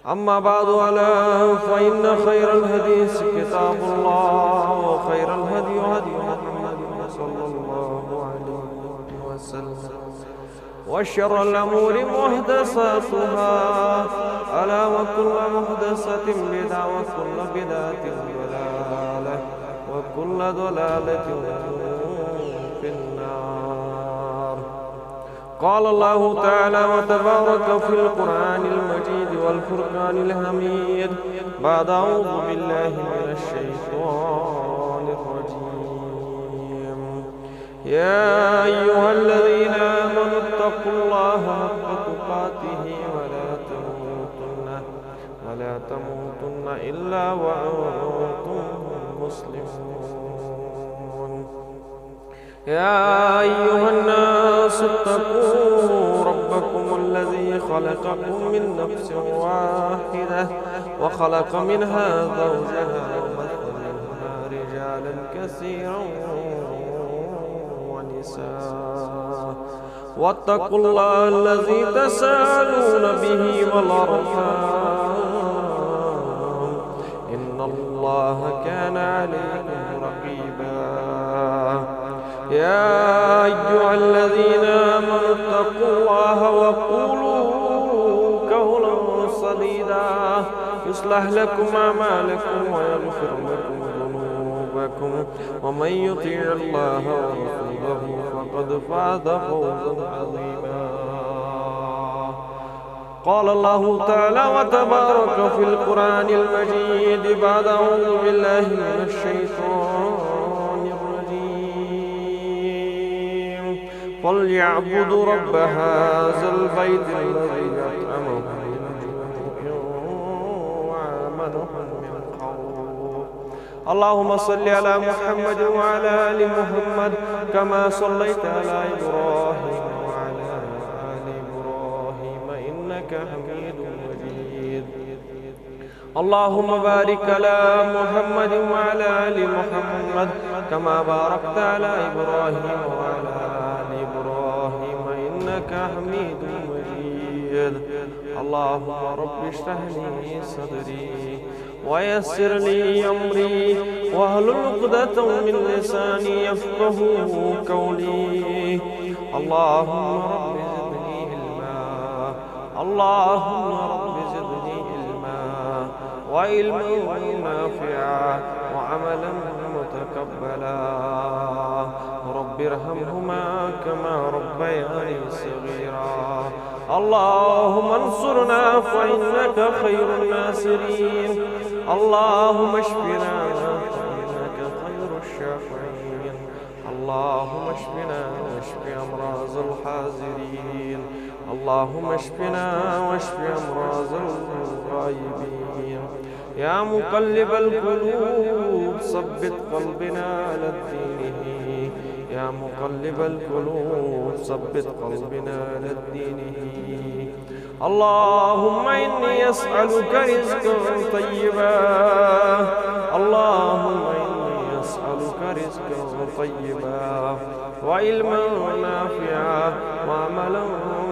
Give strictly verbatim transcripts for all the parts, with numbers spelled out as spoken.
أما بعد، ألا فإن خير الحديث كتاب الله، وخير الهدي هدي محمد صلى الله عليه وسلم، وشر الأمور محدثاتها، ألا وكل محدثة بدعة، وكل بدعة ضلالة، وكل ضلالة في النار. قال الله تعالى وتبارك في القرآن المجيد والفرقان الحميد بعد أعوذ بالله من الشيطان الرجيم. يا أيها الذين آمنوا اتقوا الله حق تقاته ولا تموتن، ولا تموتن إلا وأنتم مسلمون. يا أيها الناس اتقوا ربكم الذي خلقكم من نفس واحدة، وخلق منها زوجها، وبث منهما رجالا كثيرا ونساء، واتقوا الله الذي تساءلون به والأرحام، إن الله كان عليكم رقيبا. يا أيها الذين آمنوا اتقوا الله وقولوا قولا سديدا، يصلح لكم أعمالكم ويغفر لكم ذنوبكم، ومن يطع الله ورسوله فقد فاز فوزا عظيما. قال الله تعالى وتبارك في القرآن المجيد بعد أعوذ بالله من الشيطان الرجيم. فليعبدوا رب هذا البيت الذي أطعمهم من جوع وآمنهم من خوف. اللهم صل على محمد وعلى آل محمد كما صليت على إبراهيم وعلى آل إبراهيم إنك حميد مجيد. اللهم بارك على محمد وعلى آل محمد كما باركت على إبراهيم وعلى آل إبراهيم إنك حميد مجيد. اللهم رب اشرح لي صدري ويسر لي أمري واحلل عقدة من لساني يفقهوا قولي. اللهم رب زدني علما. اللهم رب زدني علما وعلما نافعا وعملا متقبلا. رب ارحمهما كما ربياني صغيرا. اللهم انصرنا فإنك خير الناصرين. اللهم اشفنا فإنك خير الشافعين. اللهم اشفنا واشف أمراض الحاضرين. اللهم اشفنا واشف أمراض الغائبين. يا مقلب القلوب ثبت قلبنا على دينه. يا مقلب القلوب ثبت قلبنا على دينه. اللهم إني أسألك رزقا طيبا. اللهم إني أسألك رزقا طيبا وعلما نافعا وعملا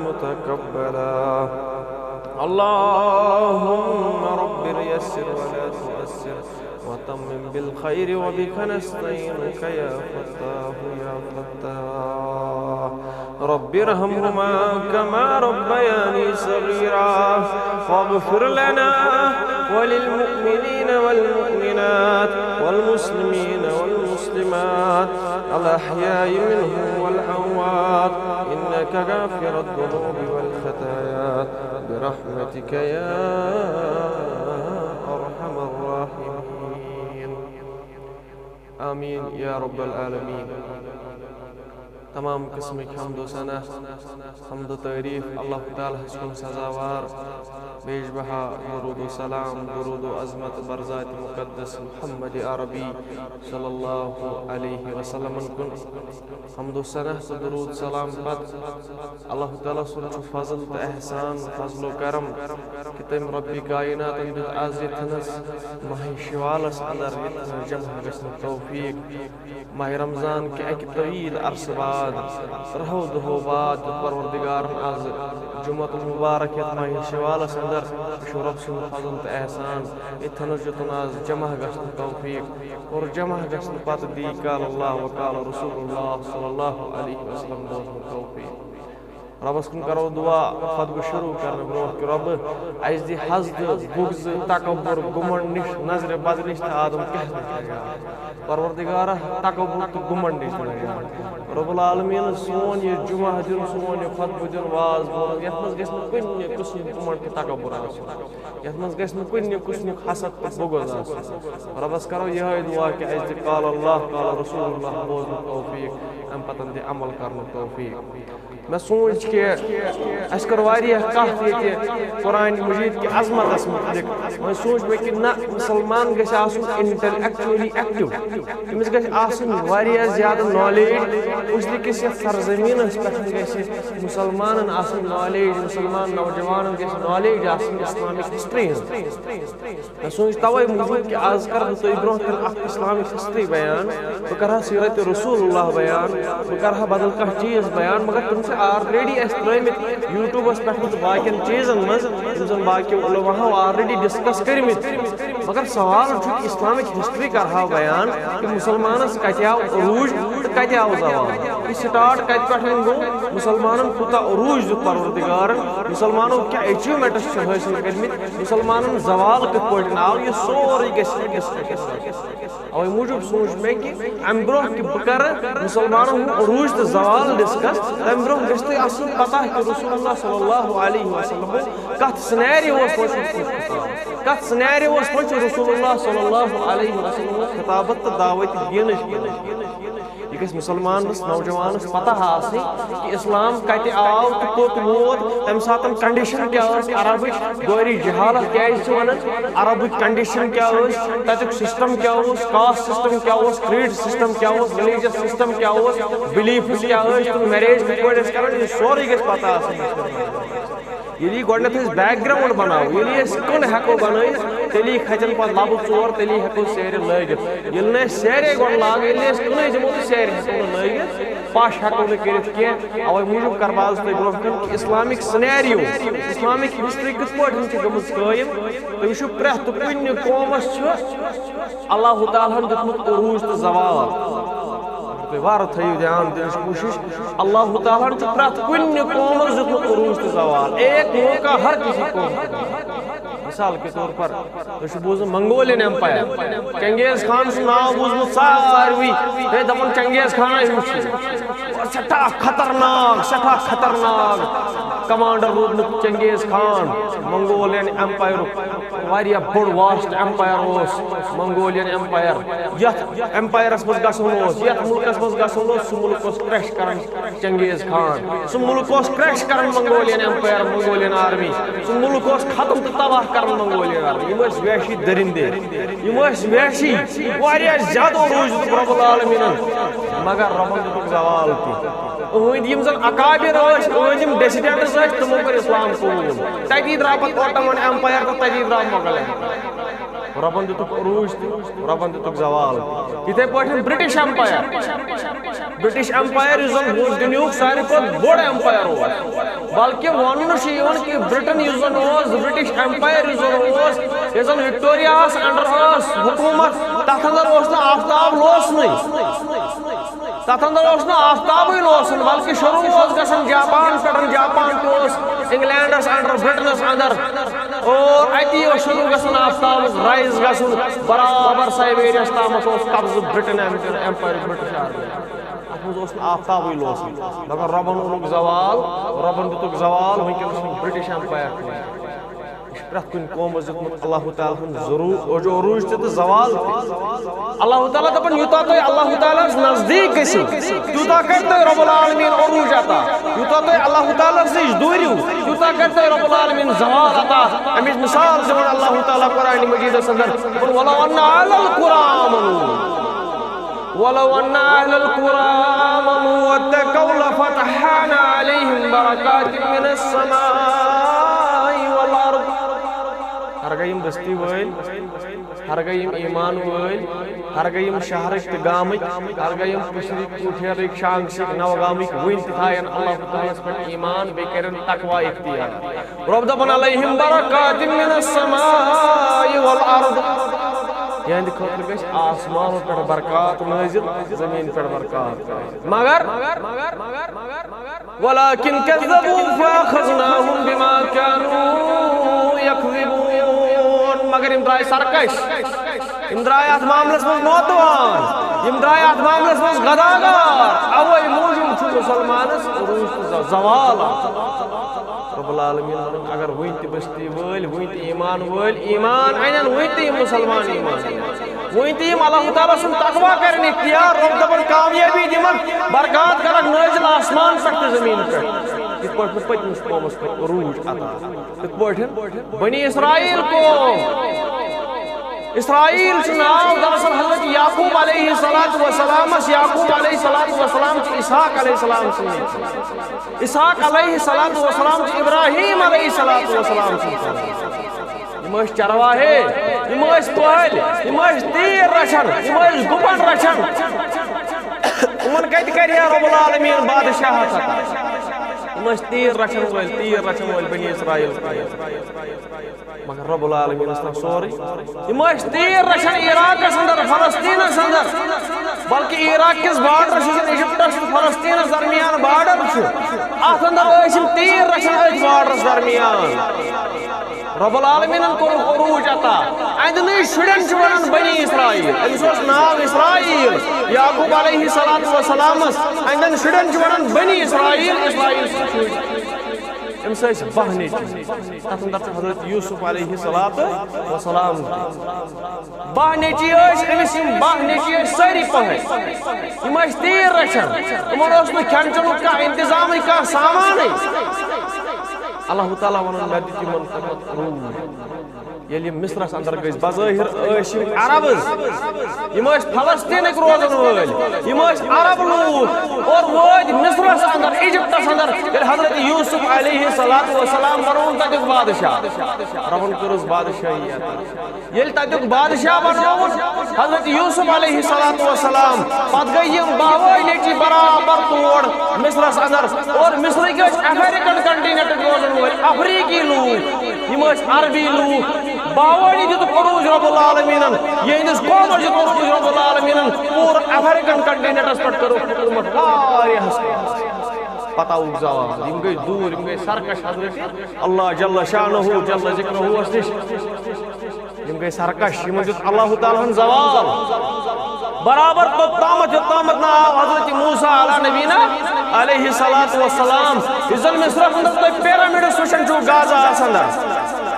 متقبلا. اللهم رب يسر ولا تعسر وتمم بالخير وبك نستعينك يا فتاح يا فتاح. رب ارحمهما كما ربياني صغيرا. واغفر لنا وللمؤمنين والمؤمنات والمسلمين والمسلمات الأحياء منهم والأموات إنك غافر الذنوب والخطايا برحمتك يا أرحم الراحمين. آمين يا رب العالمين. تمام قسمٕکۍ حمد و ثنا، حمد و تعریف اللہ تعالیٰ ہس کُن سزاوار۔ بیٚیہِ چھُس بہٕ ہا درود و سلام، درود و عظمت بر ذات مقدس محمد عربی صلی اللہ علیہ وسلم کُن۔ حمد و ثنا تہٕ درود سلام پتہٕ اللہ تعالیٰ سُنٛد چھُ فضل تہٕ احسان، فضل و کرم کہِ تٔمۍ ربِ کائناتن دیُت از یتھنس ماہِ شوالس اندر یتھنس جمع گژھنُک توفیق۔ ماہِ رمضان کہِ اکہِ طویل عرصہٕ بعد، ترہو دۄہو بعد دیُت پروردگارن از جمعۃ المبارک یتھ ماہِ شوالس اندر۔ یہِ چھُ رۄب سُنٛد فضل تہٕ احسان۔ ییٚتھٮ۪ن حظ دیُتُن آز جمع گژھنُک توفیٖق، اور جمع گژھنہٕ پتہٕ دی قال اللہ و قال رسول اللہ صلی اللہ علیہ وسلم بوزنُک توفیٖق۔ رۄبَس کُن کرو دُعا، خطبہٕ شروٗع کرنہٕ برونٛہہ کہِ رۄبہٕ، اَسہِ دِ حسدٕ، بُغضہٕ، تکبر، گُمنڈ نِش، نظرِ بد نِش تہٕ آدم کہنہٕ نِش نجات۔ پروردگارا، تکبر تہٕ گُمنڈ نِش دِ نجات۔ رب العالمین، سون یہِ جمعہ دیُن، سون یہِ خطبہٕ دیُن، واز بولُن، یَتھ منٛز گژھِ نہٕ کُنہِ قٕسمُک گُمنڈ تہٕ تکبر آسُن، یَتھ منٛز گژھِ نہٕ کُنہِ قٕسمُک حسد تہٕ بُغض آسُن۔ رۄبَس کرو یِہوٚے دُعا کہِ اَسہِ دِ قال اللہ، قال رسول اللہ بوزنُک توفیٖق، اَمہِ پتہٕ دِ عمل کرنُک توفیٖق۔ مےٚ سوٗنٛچ کہِ اَسہِ کٔر واریاہ کَتھ ییٚتہِ قرآن مجیٖد کہِ عظمتَس مُتعلِق۔ وۄنۍ سوٗنٛچ مےٚ کہِ نہ، مُسلمان گژھِ آسُن intellectually active، أمِس گژھِ آسٕنۍ واریاہ زیادٕ نالیج۔ اس لیے کِس یَتھ سرزٔمیٖنَس پٮ۪ٹھ گژھِ مُسلمانَن آسٕنۍ نالیج، مُسلمان نوجوانَن گژھِ نالیج آسٕنۍ اِسلامِک ہِسٹری ہٕنٛز۔ مےٚ سوٗنٛچ تَوَے موٗجوٗب کہِ آز کَرٕ بہٕ تۄہہِ برونٛہہ کَنہِ اَکھ اِسلامِک ہِسٹری بیان، بہٕ کَرٕ ہا سیٖرت رسول اللہ بیان، بہٕ کَرٕ ہا بدل کانٛہہ چیٖز بیان، مگر تِم چھِ already اَسہِ ترٛٲومٕتۍ YouTube-س پٮ۪ٹھ تہٕ باقیَن چیٖزَن منٛز، یِم زَن باقیو علماہو already discuss کٔرمٕتۍ۔ مگر سوال چھُ کہِ اِسلامِک ہِسٹری کَرٕ ہا بیان کہِ مُسلمانَس کَتہِ آو عروٗج تہٕ کَتہِ آو زوال، یہِ start کَتہِ پٮ۪ٹھ گوٚو، مُسلمانَن کوٗتاہ عروٗج دیُت پروردگارَن، مُسلمانو کیٛاہ achievements چھِ حٲصِل کٔرمٕتۍ، مُسلمانَن زوال کِتھ پٲٹھۍ آو، یہِ سورُے گژھِ discuss۔ اوے موٗجوٗب سوٗنٛچ مےٚ کہِ اَمہِ برونٛہہ کہِ بہٕ کَرٕ مُسلمانَن ہُنٛد عروٗج تہٕ زوال discuss، تَمہِ برونٛہہ گژھِ تۄہہِ آسٕنۍ پَتہ کہِ رسول اللہ صلی اللہ علیہ وسلم کَتھ scenario-وَس منٛز چھُ خطاب، کَتھ scenario-وَس منٛز چھُ رسول اللہ صلی اللہ علیہ وسلم خطابت تہٕ دعوت دینٕچ۔ یہِ گژھِ مُسلمانَس، نوجوانَس پَتہ آسٕنۍ کہِ اِسلام کَتہِ آو تہٕ کوٚت ووت، تَمہِ ساتَن condition کیٛاہ ٲس عربٕچ، دورِ جہالت کیٛازِ چھِ وَنان، عربٕچ condition کیٛاہ ٲس، تَتیُک system کیٛاہ اوس، caste system کیٛاہ اوس، creed system کیٛاہ اوس، religious system کیٛاہ اوس، beliefs کیٛاہ ٲسۍ، تِم marriage کِتھ پٲٹھۍ ٲسۍ کَران، یہِ سورُے گژھِ پَتہ آسٕنۍ۔ ییٚلہِ یہِ گۄڈٕنٮ۪تھ أسۍ background بَناوو، ییٚلہِ یہِ أسۍ کُن ہٮ۪کو بَنٲیِتھ، تیٚلی کھَژن پَتہٕ لَبہٕ ژور، تیٚلی ہٮ۪کو سیرِ لٲگِتھ۔ ییٚلہِ نہٕ أسۍ سیرے گۄڈٕ لاگو، ییٚلہِ نہٕ أسۍ کُنُے دِمو تہٕ سیرِ ہٮ۪کو نہٕ لٲگِتھ، پَش ہٮ۪کو نہٕ کٔرِتھ کینٛہہ۔ اَوَے موٗجوٗب کَرٕ بہٕ آز تۄہہِ برونٛہہ کَنہِ کہِ اِسلامِک scenario، اِسلامِک ہِسٹری کِتھ پٲٹھۍ چھِ گٔمٕژ قٲیِم۔ تُہۍ وٕچھِو، پرٛٮ۪تھ کُنہِ قومَس چھُ اللہ تعالیٰ ہَن دیُتمُت عروٗج تہٕ زوال۔ اگر تُہۍ وارٕ تھٲیِو دھیان دِنٕچ کوٗشِش، اللہ تعالیٰ ہَن چھُ پرٛٮ۪تھ کُنہِ قومَس دیُتمُت عروٗج تہٕ زوال۔ ایک موقع ہر کسی قوم کو۔ مثال کے طور پر، تۄہہِ چھُو بوٗزمُت منگولین ایمپائر، چنگیز خان سُنٛد ناو بوٗزمُت ساروٕے، ہے دَپان چنگیز خانہ ہیوٗ چھُ۔ سٮ۪ٹھاہ خطرناک، سٮ۪ٹھاہ خطرناک commander روٗدمُت چنگیز خان، منگولین ایمپائرُک۔ واریاہ بوٚڑ vast empire اوس منگولین ایمپایر۔ یتھ ایمپایرس منٛز گژھُن اوس، یتھ مُلکس منٛز گژھُن اوس، سُہ مُلک اوس crash کران چنگیز خان۔ سُہ مُلک اوس crash کران منگولین ایمپایر، منگولین آرمی۔ سُہ مُلک اوس ختم تہٕ تباہ کران منگولین آرمی۔ یِم ٲسۍ وحشی درندے، یِم ٲسۍ وحشی، واریاہ زیادٕ عروج دیُتُکھ رب العالمینن، مگر ربن دیُتُکھ زوال تہِ۔ أہنٛدۍ یِم زن اکابر ٲسۍ، أہنٛدۍ یِم descendants ٲسۍ، تِمو کوٚر اسلام قبول۔ تتی درٛاو پتہٕ Ottoman empire تہٕ تتی درٛاو مغل empire۔ رۄبن دیُتُکھ عروج تہٕ رۄبن دیُتُکھ زوال۔ یِتھے پٲٹھۍ British empire۔ British empire یُس زن دُنیہُک ساروی کھۄتہٕ بوٚڑ empire اوس، بلکہِ وننہٕ چھُ یِوان کہِ Britain یُس زن اوس، British empire یُس زن اوس، یُس زن Victoria ہس under ٲس حکوٗمت، تتھ اندر اوس نہٕ آفتاب لوسنٕے۔ تتھ اندر اوس نہٕ آفتابٕے لوسان، بلکہِ شروع اوس گژھان جاپان پٮ۪ٹھ، جاپان تہِ اوس England س under، Britain س under، اور اتی اوس شروع گژھان آفتابُک rise گژھُن۔ برابر Siberiaہس تامتھ اوس قبضہٕ Britain empire، British army۔ اتھ منٛز اوس نہٕ آفتابٕے لوسان، مگر رۄبن اوٚنُکھ زوال، رۄبن دیُتُکھ زوال۔ وٕنکیٚنس چھُ British empire۔ یہِ چھُ پرٛٮ۪تھ کُنہِ قومس دیُتمُت اللہ تعالیٰ ہن ضروٗر عروج تہِ تہٕ زوال تہِ۔ اللہ تعالیٰ دپان، یوٗتاہ تُہۍ اللہ تعالیٰ ہس نزدیٖک گٔژھِو، تیوٗتاہ کرِ تۄہہِ رب العالمین عروج عطا۔ یوٗتاہ تُہۍ اللہ تعالیٰ ہس نِش دوٗرِو، تیوٗتاہ کرِ تۄہہِ رب العالمین زوال عطا۔ امیِچ مثال چھِ دِوان اللہ تعالیٰ قرآن مجیدس اندر، دپان، ولو ان اہل القرى آمنوا، ولو ان اہل القرى آمنوا واتقوا لفتحنا عليهم بركات من السماء والارض۔ ہرگاہ یِم بستی وٲلۍ، ہرگاہ یِم ایمان وٲلۍ، ہرگاہ یِم شہرٕکۍ تہٕ گامٕکۍ، ہرگاہ یِم پُشرٕکۍ، پوٗٹھیرٕکۍ، شانگسٕکۍ، نوگامٕکۍ، وٕنۍ تہِ تھاین اللہ تعالیٰ ہس پٮ۪ٹھ ایمان، بیٚیہِ کرن تقوی اختیار۔ رۄب دَپان، علیہم برکات من السماء والارض۔ یہنٛدِ خٲطرٕ گژھِ آسمانو پٮ۪ٹھ برکات نٲزِل، زٔمیٖن پٮ۪ٹھ برکات نٲزِل۔ مگر ولكن كذبوا فأخذناهم بما كانوا يكذبون۔ مگر یِم درٛاے سرکش، یِم درٛاے اَتھ معاملَس منٛز نوتوان، یِم درٛاے اَتھ معاملَس منٛز غداگار۔ اَوَے موٗجوٗب چھُ مُسلمانَس عروج تہٕ ز-، زوال آسان۔ رب العالمین وَنان، اگر وٕنہِ تہِ بستی وٲلۍ، وٕنہِ تہِ ایمان وٲلۍ ایمان اَنن، وٕنہِ تہِ یِم مُسلمان ایمان اَنن، وٕنہِ تہِ یِم اللہ تعالیٰ سُنٛد تقویٰ کَرن اختیار، رۄب دَپان کامیٲبی دِمن، برکات کَرَکھ نٲزِل آسمان پٮ۪ٹھ تہٕ زٔمیٖن پٮ۪ٹھ۔ یِتھ پٲٹھۍ نہٕ پٔتمِس قومَس پٮ۪ٹھ عروج عطا۔ یِتھ پٲٹھۍ بنی اسرائیل قوم۔ اسرائیل چھُ ناو دراصل حضرت یعقوب علیہ الصلوۃ والسلامس۔ یعقوب علیہ الصلوۃ والسلام چھُ اسحاق علیہ السلام سُنٛد نیٚچوٗ۔ اسحاق علیہ الصلوۃ والسلام چھُ ابراہیم علیہ الصلوۃ والسلام سُنٛد فرزند۔ یِم ٲسۍ چرواہے، یِم ٲسۍ پٔہلۍ، یِم ٲسۍ تیٖر رچھان، یِم ٲسۍ گُپن رچھان۔ یِمن کتہِ کرِ ہا رب العالمین بادشاہت عطا؟ یِم ٲسۍ تیٖر رچھن وٲلۍ، تیٖر رچھن وٲلۍ بنی اسرائیل۔ مگر رب العالمینس تام سورُے۔ یِم ٲسۍ تیٖر رچھان عراقس اندر، فلسطینس اندر، بلکہ عراق کِس بارڈرس یُس زن ایجپٹس تہٕ فلسطینس درمیان بارڈر چھُ، اتھ اندر ٲسۍ یِم تیٖر رچھان أتھۍ بارڈرس درمیان۔ رب العالمینن کوٚرُکھ عروج عطا۔ اہندنٕے شُرٮ۪ن چھِ ونان بنی اسرائیل۔ أمِس اوس ناو اسرائیل۔ یعقوب علیہ الصلوۃ والسلامس اہندٮ۪ن شُرٮ۪ن چھِ ونان بنی اسرائیل، اسرائیل سٕنٛدۍ شُرۍ۔ أمِس ٲسۍ باہ نیٚچوٗ۔ تَتھ اندر چھُ حضرت یوسف علیہ الصلوۃ والسلام تہِ۔ باہ نیٚچی ٲسۍ أمِس، یِم باہ نیٚچی ٲسۍ سٲری پٔہلۍ۔ یِم ٲسۍ تیٖر رچھان۔ یِمن اوس نہٕ کھٮ۪ن چٮ۪نُک کانٛہہ انتظامٕے، کانٛہہ سامانٕے۔ اللہ تعالیٰ ونان، مےٚ دیُت یِمن تَتھ روٗد۔ ییٚلہِ یِم مصرس اندر گٔژھۍ، بظٲہر ٲسۍ یِم عربز، یِم ٲسۍ فلسطینٕکۍ روزن وٲلۍ، یِم ٲسۍ عرب لوٗکھ، اور وٲتۍ مصرس اندر، ایجپٹس اندر۔ ییٚلہِ حضرت یوسف علیہ الصلوۃ والسلام بنووُن تتیُک بادشاہ، ربن کٔرٕس بادشاہی عطا۔ ییٚلہِ تتیُک بادشاہ بنووُن حضرت یوسف علیہ الصلوۃ والسلام، پتہٕ گٔے یِم باوٲے نیٚچی برابر تور مصرس اندر، اور مصرٕکۍ ٲسۍ افریقن کنٹیننٹٕکۍ روزن وٲلۍ، افریقی لوٗکھ، یِم ٲسۍ عربی لوٗکھ۔ باوٲنی دیُتُکھ عروج رب العالمینن، یِہنٛدِس قومس دیُت عروج رب العالمینن۔ پوٗرٕ افریقن کنٹیننٹس پٮ۪ٹھ کٔرٕکھ حکوٗمت واریاہس کالس۔ پتہٕ آوُکھ زوال، یِم گٔے دوٗر، یِم گٔے سرکش حضرت اللہ جل شانہ جل ذکرہس نِش۔ یِم گٔے سرکش، یِمن دیُت اللہ تعالیٰ ہن زوال۔ برابر توٚتامتھ یوٚتامتھ نہٕ آو حضرت موسیٰ علیٰ نبینا علیہ الصلوۃ والسلام، یُس زن مصرس اندر تُہۍ pyramids وٕچھان چھِو غزہس اندر،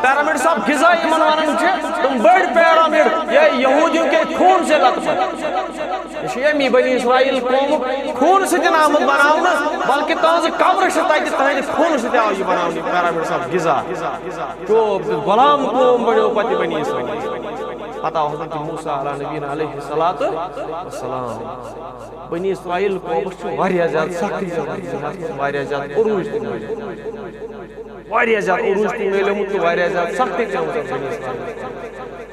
pyramids of Giza یِمن ونان چھِ، تِم بٔڑۍ pyramid، یہ یہودیوں کے خون سے لت پت۔ یہ چھُ ییٚمی بنی اسرائیل قومُک خوٗنہٕ سۭتۍ آمُت بناونہٕ، بلکہِ تہنٛزٕ قبرٕ چھِ تتہِ، تہنٛدِ خوٗنہٕ سۭتۍ آو یہِ بناونہٕ، pyramids of Giza۔ چوب تہٕ غلام قوم بنیو پتہٕ بنی اسرائیل۔ پتہٕ آو حضرت موسیٰ علیٰ نبینا علیہ الصلوۃ والسلام۔ بنی اسرائیل قومس چھُ واریاہ زیادٕ سختی گٔمٕژ، واریاہ زیادٕ عروج تہِ گٔمٕتۍ۔ واریاہ زیادٕ عروج تہِ میلیومُت تہٕ واریاہ زیادٕ سختی تہِ آمٕژ بنی اسرائیل۔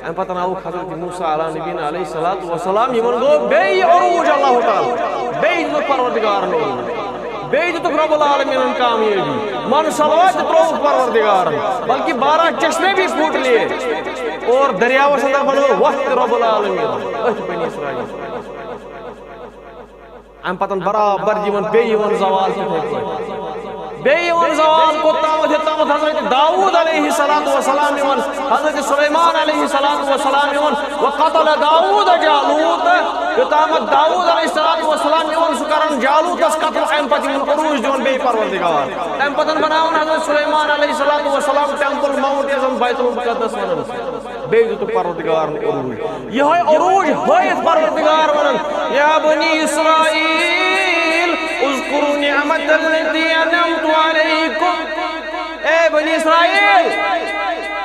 امہِ پتہٕ آوُکھ حضرت موسیٰ علیٰ نبینا علیہ الصلوۃ والسلام، یِمن گوٚو بیٚیہِ عروج اللہ تعالیٰ، بیٚیہِ دیُتُکھ پروردگارن عروج، بیٚیہِ دیُتُکھ رب العالمینن کامیٲبی، من سلوات تہِ ترٛووُکھ پروردگارن، بلکہِ بارہ چشمے بھی پھوٹ لیے، اور دریاوس اندر بنوو وتھ تہِ رب العالمینن أتھۍ بنی اسرائیل۔ امہِ پتہٕ برابر یِوان بیٚیہِ یِوان زوال تِتھے پٲٹھۍ۔ بیٚیہِ یِوان زوال کوٚت تامَتھ، یوٚت تامَتھ حضرت داوود علیہ الصلوۃ والسلام یِوان، حضرت سلیمان علیہ الصلوۃ والسلام یِوان، وقتل داوود جالوت، یوٚت تامَتھ داوود علیہ الصلوۃ والسلام یِوان، سُہ کران جالوتس قتل، امہِ پتہٕ یِمن عروج دِوان بیٚیہِ پروردگار۔ امہِ پتہٕ بناوان حضرت سلیمان علیہ الصلوۃ والسلام temple mount، یَتھ زَن بیت المقدس ونان چھِ۔ بیٚیہِ دیُتُکھ پروردگارن عروج۔ یِہوٚے عروج ہٲیِتھ پروردگار ونان، یا بنی اسرائیل، اذکروا نعمت التی انعمت علیکم۔ اے بنی اسرائیل،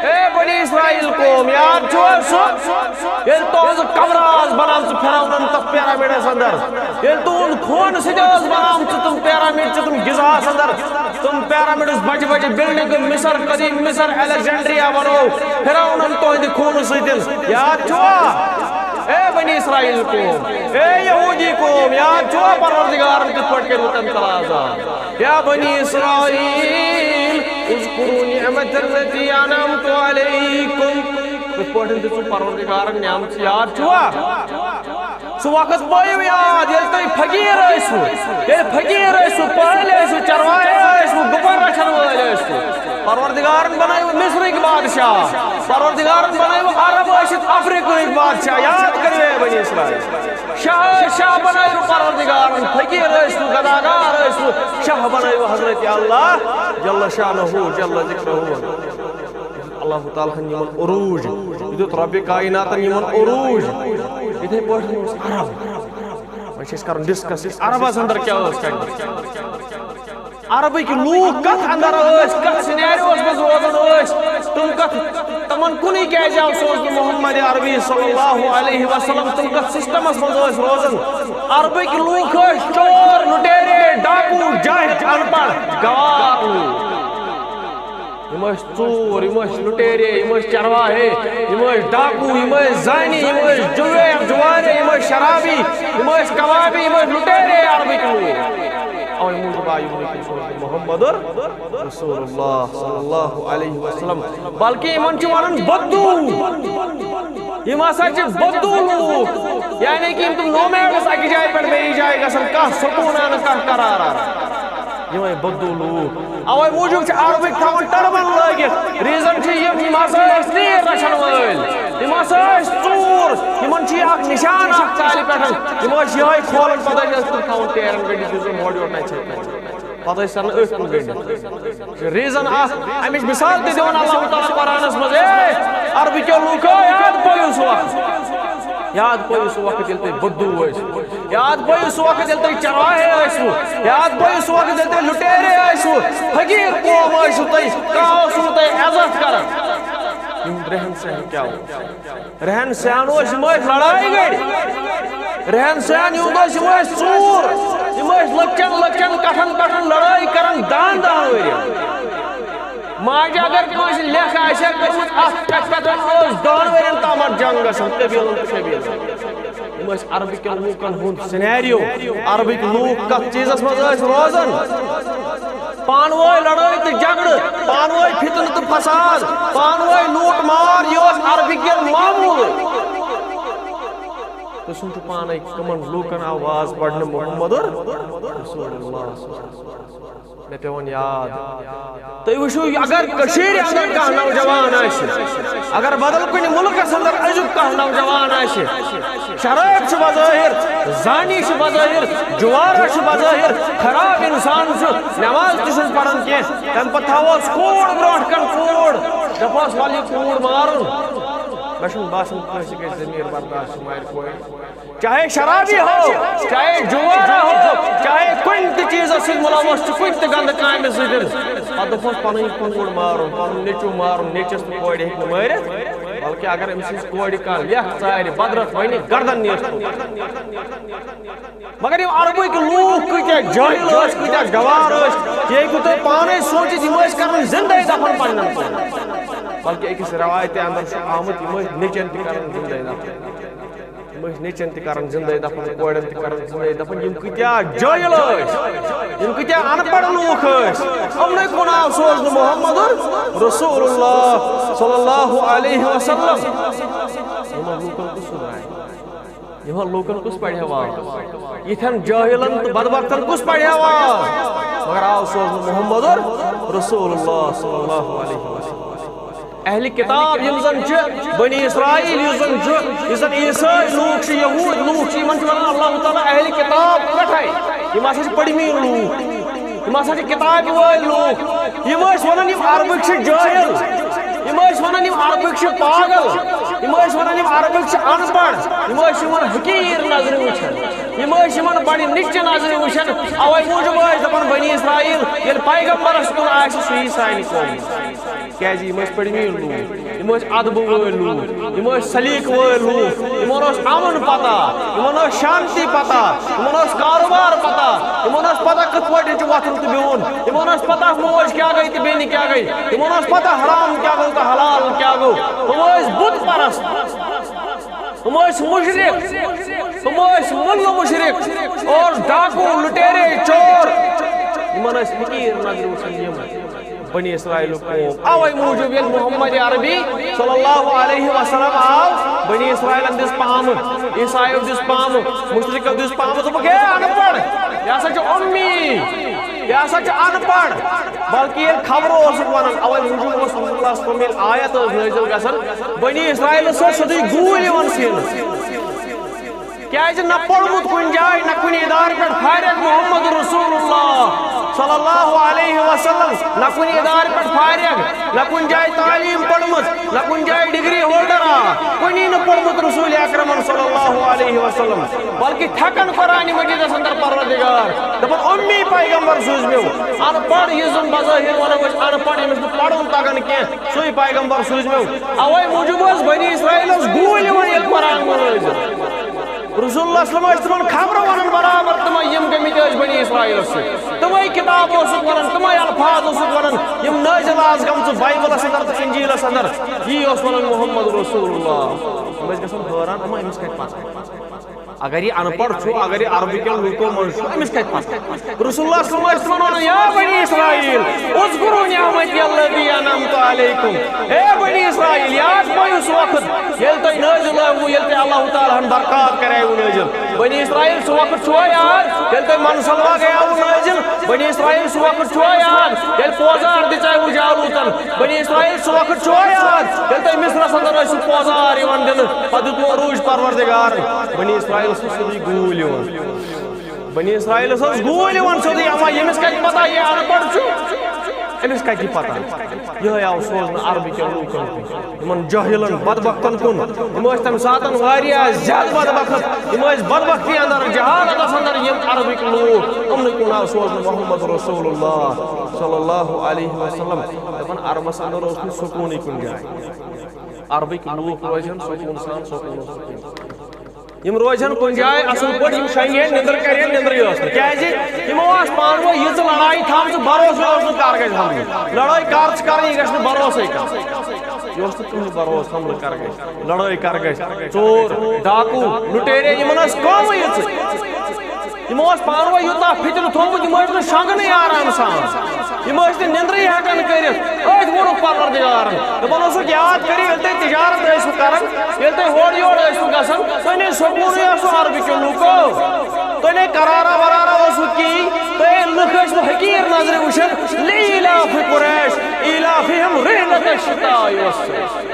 اے بنی اسرائیل قوم، یاد چھُوا سُہ، ییٚلہِ تُہنٛز قبرٕ آس بناوژٕ فرعونن تتھ pyramids اندر، ییٚلہِ تُہنٛد خوٗنہٕ سۭتۍ ٲس بناوژٕ تِم pyramids چھِ تِم غزاہس اندر، تِم pyramids بجہِ بجہِ building مصر، قدیم مصر، الیگزینڈریا بنوو فرعونن تُہنٛدِ خوٗنہٕ سۭتۍ۔ یاد چھُوا؟ اے بنی اسرائیل قوم، اے یہودی قوم، یاد چھُوا پروردگارن کِتھ پٲٹھۍ کٔرِو تَمہِ تل عذاب؟ یا بنی اسرائیل، اذکروا نعمت التی انعمت علیکم۔ کِتھ پٲٹھۍ دِژوٕ پروردگارن نعمت یاد چھُوا؟ سُہ وقت پٲیِو یاد، ییٚلہِ تُہۍ فقیٖر ٲسوٕ، ییٚلہِ فقیٖر ٲسوٕ، پٔہلۍ ٲسوٕ، چرواہے ٲسوٕ، گُپن رچھن وٲلۍ ٲسوٕ۔ پروردگارن بنٲوِو مصرٕکۍ بادشاہ، پروردگارن بنٲوِو عرب ٲسِتھ افریقہٕکۍ بادشاہ۔ یاد کٔرِو، اے بنی اسرائیل۔ شاہ، شاہ بنٲوِو پروردگارن، فقیٖر ٲسِو، گداگار ٲسِو، شاہ بنٲوِو حضرت اللہ جل شانہ جل ذکرہ۔ اللہ تعالیٰ ہن یِمن عروج، یہِ دیُت رب کائناتن یِمن عروج۔ یِتھے پٲٹھۍ اوس عرب۔ وۄنۍ چھِ أسۍ کران ڈسکس، یہِ عربس اندر کیٛاہ ٲس کران۔ عربٕکۍ لوٗکھ کتھ اندر ٲسۍ، کتھ سینیریوس منٛز روزان ٲسۍ، تِم کتھ، تِمن کُنُے کیازِ آو سوزنہٕ محمد عربی صلی اللہ علیہ وسلم، تِم کتھ سسٹمس منٛز ٲسۍ روزان۔ عربٕکۍ لوٗکھ ٲسۍ چور، لُٹیرے، ڈاکو، جاہل، ان پڑھ، گوار لوٗکھ۔ یِم ٲسۍ ژوٗر، یِم ٲسۍ لُٹیرے، یِم ٲسۍ چرواہے، یِم ٲسۍ ڈاکو، یِم ٲسۍ زانی، یِم ٲسۍ جُوے-، جُوارے، یِم ٲسۍ شرابی، یِم ٲسۍ کبابی، یِم ٲسۍ لُٹیرے عربٕکۍ لوٗکھ۔ اَوَے موٗجوٗب آو یِمَن أکِس ووٚن محمد رسول اللہ صلی اللہ علیہ وسلم۔ بلکہ یِمَن چھِ وَنان بدو۔ یِم ہسا چھِ بدو لوٗکھ۔ یعنی کہ یِم تِم نومیڈس اَکہِ جایہِ پٮ۪ٹھ بیٚیِس جایہِ گژھان، کانٛہہ سکوٗن نہٕ، کانٛہہ قرار۔ یِمَے بدو لوٗکھ۔ اَوَے موٗجوٗب چھِ عربٕکۍ تھاوان ٹٔربن لٲگِتھ۔ ریٖزن چھِ یِم، یِم ہسا ٲسۍ تیٖر رچھن وٲلۍ۔ یِم ہسا ٲسۍ ژوٗر۔ یِمن چھُ یہِ اکھ نِشان اکھ ژالہِ پٮ۪ٹھ۔ یِم ٲسۍ یِہوٚے کھولان، پتہٕ ٲسۍ أتھۍ کُن تھاوان تیرن گٔنڈِتھ، یُس زن ہورٕ یورٕ نژِ ہا۔ پتہٕ ٲسۍ ژلان أتھۍ کُن گٔنڈِتھ۔ ریٖزن اکھ، اَمِچ مثال تہِ دِوان اللہ تعالیٰ قرآنس منٛز، "اے عربٕکیو لوٗکو، یہِ کتھ پٔرِو سُہ وقت؟ یاد پٔرِو سُہ وقت، ییٚلہِ تُہۍ بدو ٲسِو۔" یاد پٲیِو سُہ وقت، ییٚلہِ تُہۍ چرواہے ٲسِوٕ۔ یاد پٲیِو سُہ وقت، ییٚلہِ تُہۍ لُٹیرے ٲسِوٕ۔ فقیٖر قوم ٲسِو تُہۍ۔ کانٛہہ اوسوٕ نہٕ تۄہہِ عزت کران۔ یِہُنٛد رہن سہن کیٛاہ اوس؟ رہن سہن اوس، یِم ٲسۍ لڑایہِ گٔرۍ۔ رہن سہن یِہُنٛد اوس، یِم ٲسۍ ژوٗر۔ یِم ٲسۍ لۄکچن لۄکچن کٹھن پٮ۪ٹھ لڑٲے کران دہن دہن ؤرین۔ ماجہِ اگر کٲنٛسہِ لیکھ آسہِ ہا کٔرمٕژ، اتھ پٮ۪ٹھ پٮ۪ٹھ ٲس دہن ؤرین تامتھ جنگ گژھان قبیٖلن تہٕ شبیٖلن۔ یِم ٲسۍ عربٕکٮ۪ن لوٗکن ہُنٛد سینیریو۔ عربٕکۍ لوٗکھ کتھ چیٖزس منٛز ٲسۍ روزان؟ پانہٕ وٲنۍ لڑٲے تہٕ جھگڑٕ، پانہٕ وٲنۍ فتنہٕ تہٕ فساد، پانہٕ وٲنۍ لوٗٹ مار، یہِ اوس عربٕکٮ۪ن معموٗلٕے۔ تہٕ سُہ چھُ پانے کٕمن لوٗکن آو واز پرنہٕ؟ محمد رسول اللہ۔ مےٚ پٮ۪وان یاد۔ تُہۍ وٕچھِو، اگر کٔشیٖرِ اندر کانٛہہ نوجوان آسہِ، اگر بدل کُنہِ مُلکس اندر أزیُک کانٛہہ نوجوان آسہِ، شرٲبۍ چھُ بظٲہِر، زانی چھُ بظٲہِر، جُوارا چھُ بظٲہِر، خراب اِنسان چھُ، نٮ۪ماز تہِ چھُنہٕ پران کینٛہہ، تَمہِ پتہٕ تھاووس کوٗر برونٛٹھ کَنہِ، کوٗر، دَپہوس، "وَلہٕ یہِ کوٗر مارُن۔" مےٚ چھُنہٕ باسان کٲنٛسہِ گژھِ ضمیٖر برداشت مارِ کورِ۔ چاہے شرابی ہو، چاہے جُوارا ہو، چاہے کُنہِ تہِ چیٖزس سۭتۍ مُلوث چھُ، کُنہِ تہِ گنٛدٕ کامہِ سۭتۍ، پتہٕ دوٚپہوس پنٕنۍ کوٗر مارُن، پنُن نیٚچوٗ مارُن، نیٚچوِس تہٕ کورِ ہیٚکہِ نہٕ مٲرِتھ، بلکہِ اگر أمۍ سٕنٛزِ کورِ کانٛہہ لیکھ ژارِ، بدرتھ ونہِ، گردن نیس تھوٚد۔ مگر یِم عربٕکۍ لوٗکھ کۭتیٛاہ جٲہِل ٲسۍ، کۭتیٛاہ گوار ٲسۍ، یہِ ہیٚکِو تُہۍ پانے سوٗنٛچِتھ، یِم ٲسۍ کران زِندَے دفن پننٮ۪ن کورٮ۪ن۔ بلکہِ أکِس رٮ۪وایتہِ اندر چھُ آمُت، یِم ٲسۍ نیٚچوٮ۪ن تہِ کران زِندَے دفن۔ یِم ٲسۍ نیٚچوٮ۪ن تہِ کران زِندَے دفن، کورٮ۪ن تہِ کران زِندَے دفن۔ یِم کۭتیٛاہ جٲہِل ٲسۍ، یِم کۭتیٛاہ اَن پَڑھ لوٗکھ ٲسۍ، یِمنٕے کُن آو سوزنہٕ محمد رسول اللہ صلی اللہ علیہ وسلم۔ یِمن لوٗکن کُس سُدھرایہِ؟ یِمن لوٗکن کُس پَرِ ہا واز؟ یِتھٮ۪ن جٲہِلن تہٕ بدبختن کُس پَرِ ہا واز؟ مگر آو سوزنہٕ محمد رسول اللہ صلی اللہ علیہ وسلم۔ اہلِ کتاب یِم زن چھِ، بنی اسرائیل یُس زن چھُ، یُس زن عیسٲے لوٗکھ چھِ، یہوٗد لوٗکھ چھِ، یِمن چھِ ونان اللہ تعالیٰ اہلِ کتاب پٮ۪ٹھے۔ یِم ہسا چھِ پٔرمٕتۍ لوٗکھ، یِم ہسا چھِ کتابہِ وٲلۍ لوٗکھ۔ یِم ٲسۍ ونان یِم عربٕکۍ چھِ جٲہِل، یِم ٲسۍ ونان یِم عربٕکۍ چھِ پاگل، یِم ٲسۍ ونان یِم عربٕکۍ چھِ ان پڑھ، یِم ٲسۍ یِمن حقیٖر نظرِ وٕچھان، یِم ٲسۍ یِمن بڑِ نِچہِ نظرِ وٕچھان۔ اوے موٗجوٗب ٲسۍ دپان بنی اسرائیل ییٚلہِ پیغمبرس کُن آسہِ، سُہ یی سانہِ قومہٕ۔ کیازِ یِم ٲسۍ پٔرمٕتۍ لوٗکھ، یِم ٲسۍ ادبہٕ وٲلۍ لوٗکھ، یِم ٲسۍ سلیٖقہٕ وٲلۍ لوٗکھ، یِمن اوس امن پتہ، یِمن ٲس شانتی پتہ، یِمن اوس کاروبار پتہ، یِمن اوس پتہ کِتھ پٲٹھۍ چھُ وۄتھُن تہٕ بِہُن، یِمن اوس پتہ موج کیٛاہ گٔے تہٕ بیٚنہِ کیٛاہ گٔے، یِمن اوس پتہ حرام کیٛاہ گوٚو تہٕ حلال کیٛاہ گوٚو۔ ہُم ٲسۍ بُت پرست، ہُم ٲسۍ مُشرِک، ہُم ٲسۍ مُلہٕ مُشرِک اور ڈاکوٗ، لُٹیرے، چور۔ یِمن ٲسۍ حقیٖر نظرِ وٕچھان یِم۔ بنی اسرائیلُک قوم۔ اوے موٗجوٗب ییٚلہِ محمد عربی صلی اللہ علیہ وسلم آو، بنی اسرائیلن دِژ پامہٕ، عیسایو دِژ پامہٕ، مشرکو دِژ پامہٕ، دوٚپُکھ، "ہے، ان پڑھ، یہِ ہسا چھُ اُمی، یہِ ہسا چھُ ان پڑھ۔" بلکہِ ییٚلہِ خبرو اوسُکھ ونان، اوے موٗجوٗب اوس رسول اللہ صلی اللہ علیہ وسلم ییٚلہِ آیت ٲس نٲزِل گژھان، بنی اسرائیلس ٲس سیوٚدُے گوٗلۍ یِوان سینس۔ کیازِ نہ پوٚرمُت کُنہِ جایہِ، نہ کُنہِ ادارٕ پٮ۪ٹھ فارغ محمد رسول اللہ صلی اللہ علیہ وسلم، نہ کُنہِ ادارٕ پٮ۪ٹھ فارغ، نہ کُنہِ جایہِ تعلیٖم پٔرمٕژ، نہ کُنہِ جایہِ ڈگری ہولڈر آ، کُنی نہٕ پوٚرمُت رسول اکرمن صلی اللہ علیہ وسلم، بلکہِ تھٮ۪کن قرآن مجیدس اندر پروردگار دپان، اُمی پیغمبر سوٗز مےٚ، ان پڑھ، یُس زن بظٲہر ونو أسۍ ان پڑھ، ییٚمِس نہٕ پرُن تگان کینٛہہ، سُے پیغمبر سوٗز مےٚ۔ اوے موٗجوٗب اوس بنی اسرائیلس گوٗلۍ یِوان ییٚلہِ قرآن ووٚن ٲسۍ۔ رسول اللہ صلی اللہ علیہ وسلم ٲسۍ تِمن خبرٕ ونان برابر، تِمے یِم گٔمٕتۍ ٲسۍ بنی اسرائیلس سۭتۍ۔ تِمے کِتاب اوسُکھ ونان، تِمے الفاظ اوسُکھ ونان، یِم نٲزِل آز گٔمژٕ بایبلس اندر تہٕ انجیلس اندر۔ یی اوس ونان محمد رسول اللہ۔ تِم ٲسۍ گژھان حٲران، اما أمِس کتہِ پتہ؟ اگر یہِ ان پڑھ چھُ، اگر یہِ عربہٕ کٮ۪ن لوٗکو منٛز چھُ، أمِس کتہِ پتہ؟ رسول اللہ صلی اللہ علیہ وسلم وَنان، یا بنی اسرائیل، اذکروا نعمتی التی انعمت علیکم۔ اے بنی اسرائیل، یاد پٲیِو سُہ وقت، ییٚلہِ تۄہہِ نٲزِل ٲسوٕ، ییٚلہِ تۄہہِ اللہ تعالیٰ ہن برکات کریوٕ نٲزِل۔ بنی اسرائیل، سُہ وقت چھُوا یاد، ییٚلہِ تۄہہِ من سلوا گیاوٕ نٲزِل؟ بنی اسرائیل، سُہ وقت چھُوا یاد، ییٚلہِ پوزار دِژیوٕ جالوٗتن؟ بنی اسرائیل، سُہ وقت چھُوا یاد، ییٚلہِ تۄہہِ مصرس اندر ٲسِو پوزار یِوان دِنہٕ، پتہٕ دیُتمو عروٗج پروردگارن؟ بنی اسرائیل، سُہ سیوٚدُے گوٗلۍ یِوان۔ بنی اسرائیلس ٲس گوٗلۍ یِوان سیوٚدُے، اما ییٚمِس کتہِ پتہ یہِ ان پڑھ چھُ؟ أمِس کتہِ یہِ پتہ؟ یِہوٚے آو سوزنہٕ عربہٕ کٮ۪ن لوٗکن کُن، یِمن جٲہلن، بدبختن کُن۔ یِم ٲسۍ تمہِ ساتن واریاہ زیادٕ بدبخت، یِم ٲسۍ بدبختی اندر، جہالتس اندر، یِم عربٕکۍ لوٗکھ، یِمنٕے کُن آو سوزنہٕ محمد رسول اللہ صلی اللہ علیہ وسلم۔ دپان، عربس اندر اوس نہٕ سکوٗنٕے کُنہِ جایہِ۔ عربٕکۍ لوٗکھ روزِ ہن سکوٗن سان، سکوٗن سکوٗن۔ یِم روزن کُنہِ جایہِ اصل پٲٹھۍ، یِم شۄنگہِ ہن، نِندٕر کرِ ہن، نِندرٕے ٲس نہٕ۔ کیازِ؟ یِمو آسہٕ پانہٕ ؤنۍ ییٖژٕ لڑایہِ تھامژٕ، بھروسہٕ اوس نہٕ کر گژھِ حملہٕ۔ لڑٲے کر چھِ کرٕنۍ، یہِ گژھِ نہٕ بھروسے کانٛہہ۔ یہِ اوس نہٕ کٕہٕنۍ بھروسہٕ حملہٕ کر گژھِ، لڑٲے کر گژھِ، ژوٗر، ڈاکوٗ، لُٹیرے، یِمن ٲس قومٕے یِژٕے۔ یِمو اوس پانہٕ ؤنۍ یوٗتاہ فتنہٕ تھوٚومُت، یِم ٲسۍ نہٕ شۄنٛگنٕے آرام سان، یِم ٲسۍ نہٕ نِندرٕے ہٮ۪کان کٔرِتھ۔ أتھۍ ووٚنُکھ پروردگارن، دَپان اوسُکھ، یاد کٔرِو، ییٚلہِ تُہۍ تجارت ٲسِو کران، ییٚلہِ تُہۍ ہورٕ یورٕ ٲسِو گژھان، تُہۍ نے سکوٗنٕے اوسوٕ عربہٕ کیو لوٗکو، تُہۍ نے قرارا ورارا اوسوٕ کِہیٖنۍ، تُہۍ لُکھ ٲسوٕ حقیٖر نظرِ وٕچھان، لِإِيلَافِ قُرَيْشٍ إِيلَافِهِمْ رِحْلَةَ الشِّتَاءِ وَالصَّيْفِ۔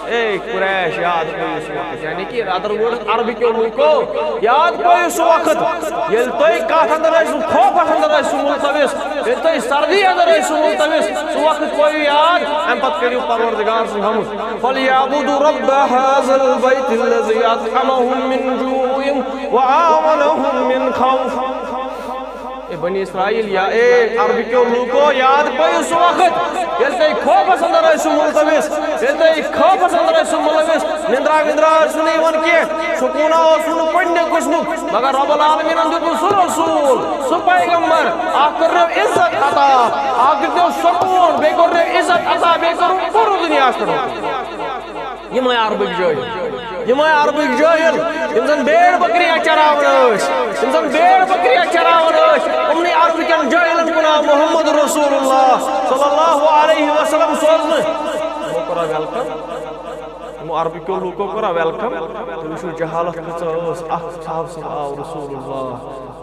اے قریش، یاد پٲیِو سُہ وقت، یعنی کہ other words، عربہٕ کیو لوٗکو، یاد پٲیِو سُہ وقت، ییٚلہِ تُہۍ کَتھ اندر ٲسِو، خوفس اندر ٲسِو ملتوِس، ییٚلہِ تُہۍ سردی اندر ٲسِو ملتوِس، سُہ وقت پٲیِو یاد، اَمہِ پتہٕ کٔرِو پروردگار سٕنٛز حمد۔ فَلْيَعْبُدُوا رَبَّ هَٰذَا الْبَيْتِ الَّذِي أَطْعَمَهُم مِّن جُوعٍ وَآمَنَهُم مِّن خَوْف۔ اے بنی اسرائیل، یا اے عربہٕ کیو لوٗکو، یاد پٲیِو سُہ وقت، ییٚلہِ تُہۍ خوفس اندر ٲسِو ملتوِس، ییٚلہِ تُہۍ خوفس اندر ٲسِو ملوث، نِندرا وِندرا ٲسِو نہٕ یِوان کینٛہہ، سکوٗنا اوسوٕ نہٕ کُنہِ قٕسمُک، مگر رب العالمیٖنن دیُتوٕ سُہ رسول، سُہ پیغمبر، اکھ کٔرنو عزت عطا، اکھ دیُتنو سکوٗن، بیٚیہِ کوٚرنو عزت عطا، بیٚیہِ کوٚرُن پوٗرٕ دُنیاہس پٮ۪ٹھ۔ یِمے عربٕکۍ جٲہِل، یِمے عربٕکۍ جٲہِل، یِم زَن بیڑ بکریاں چراوان ٲسۍ، یِم زَن بیڑ بکریاں چراوان ٲسۍ، یِمنٕے عربٕکٮ۪ن جٲہِلَن کُن آو محمد رسول اللہ صلی اللہ علیہ وسلم سوزنہٕ۔ یِمو کوٚرا welcome؟ یِمو عربٕکیو لوٗکو کوٚرا welcome؟ تُہۍ وٕچھِو جہالت کۭژاہ ٲس، اَکھ صاحب صاحب آو رسول اللہ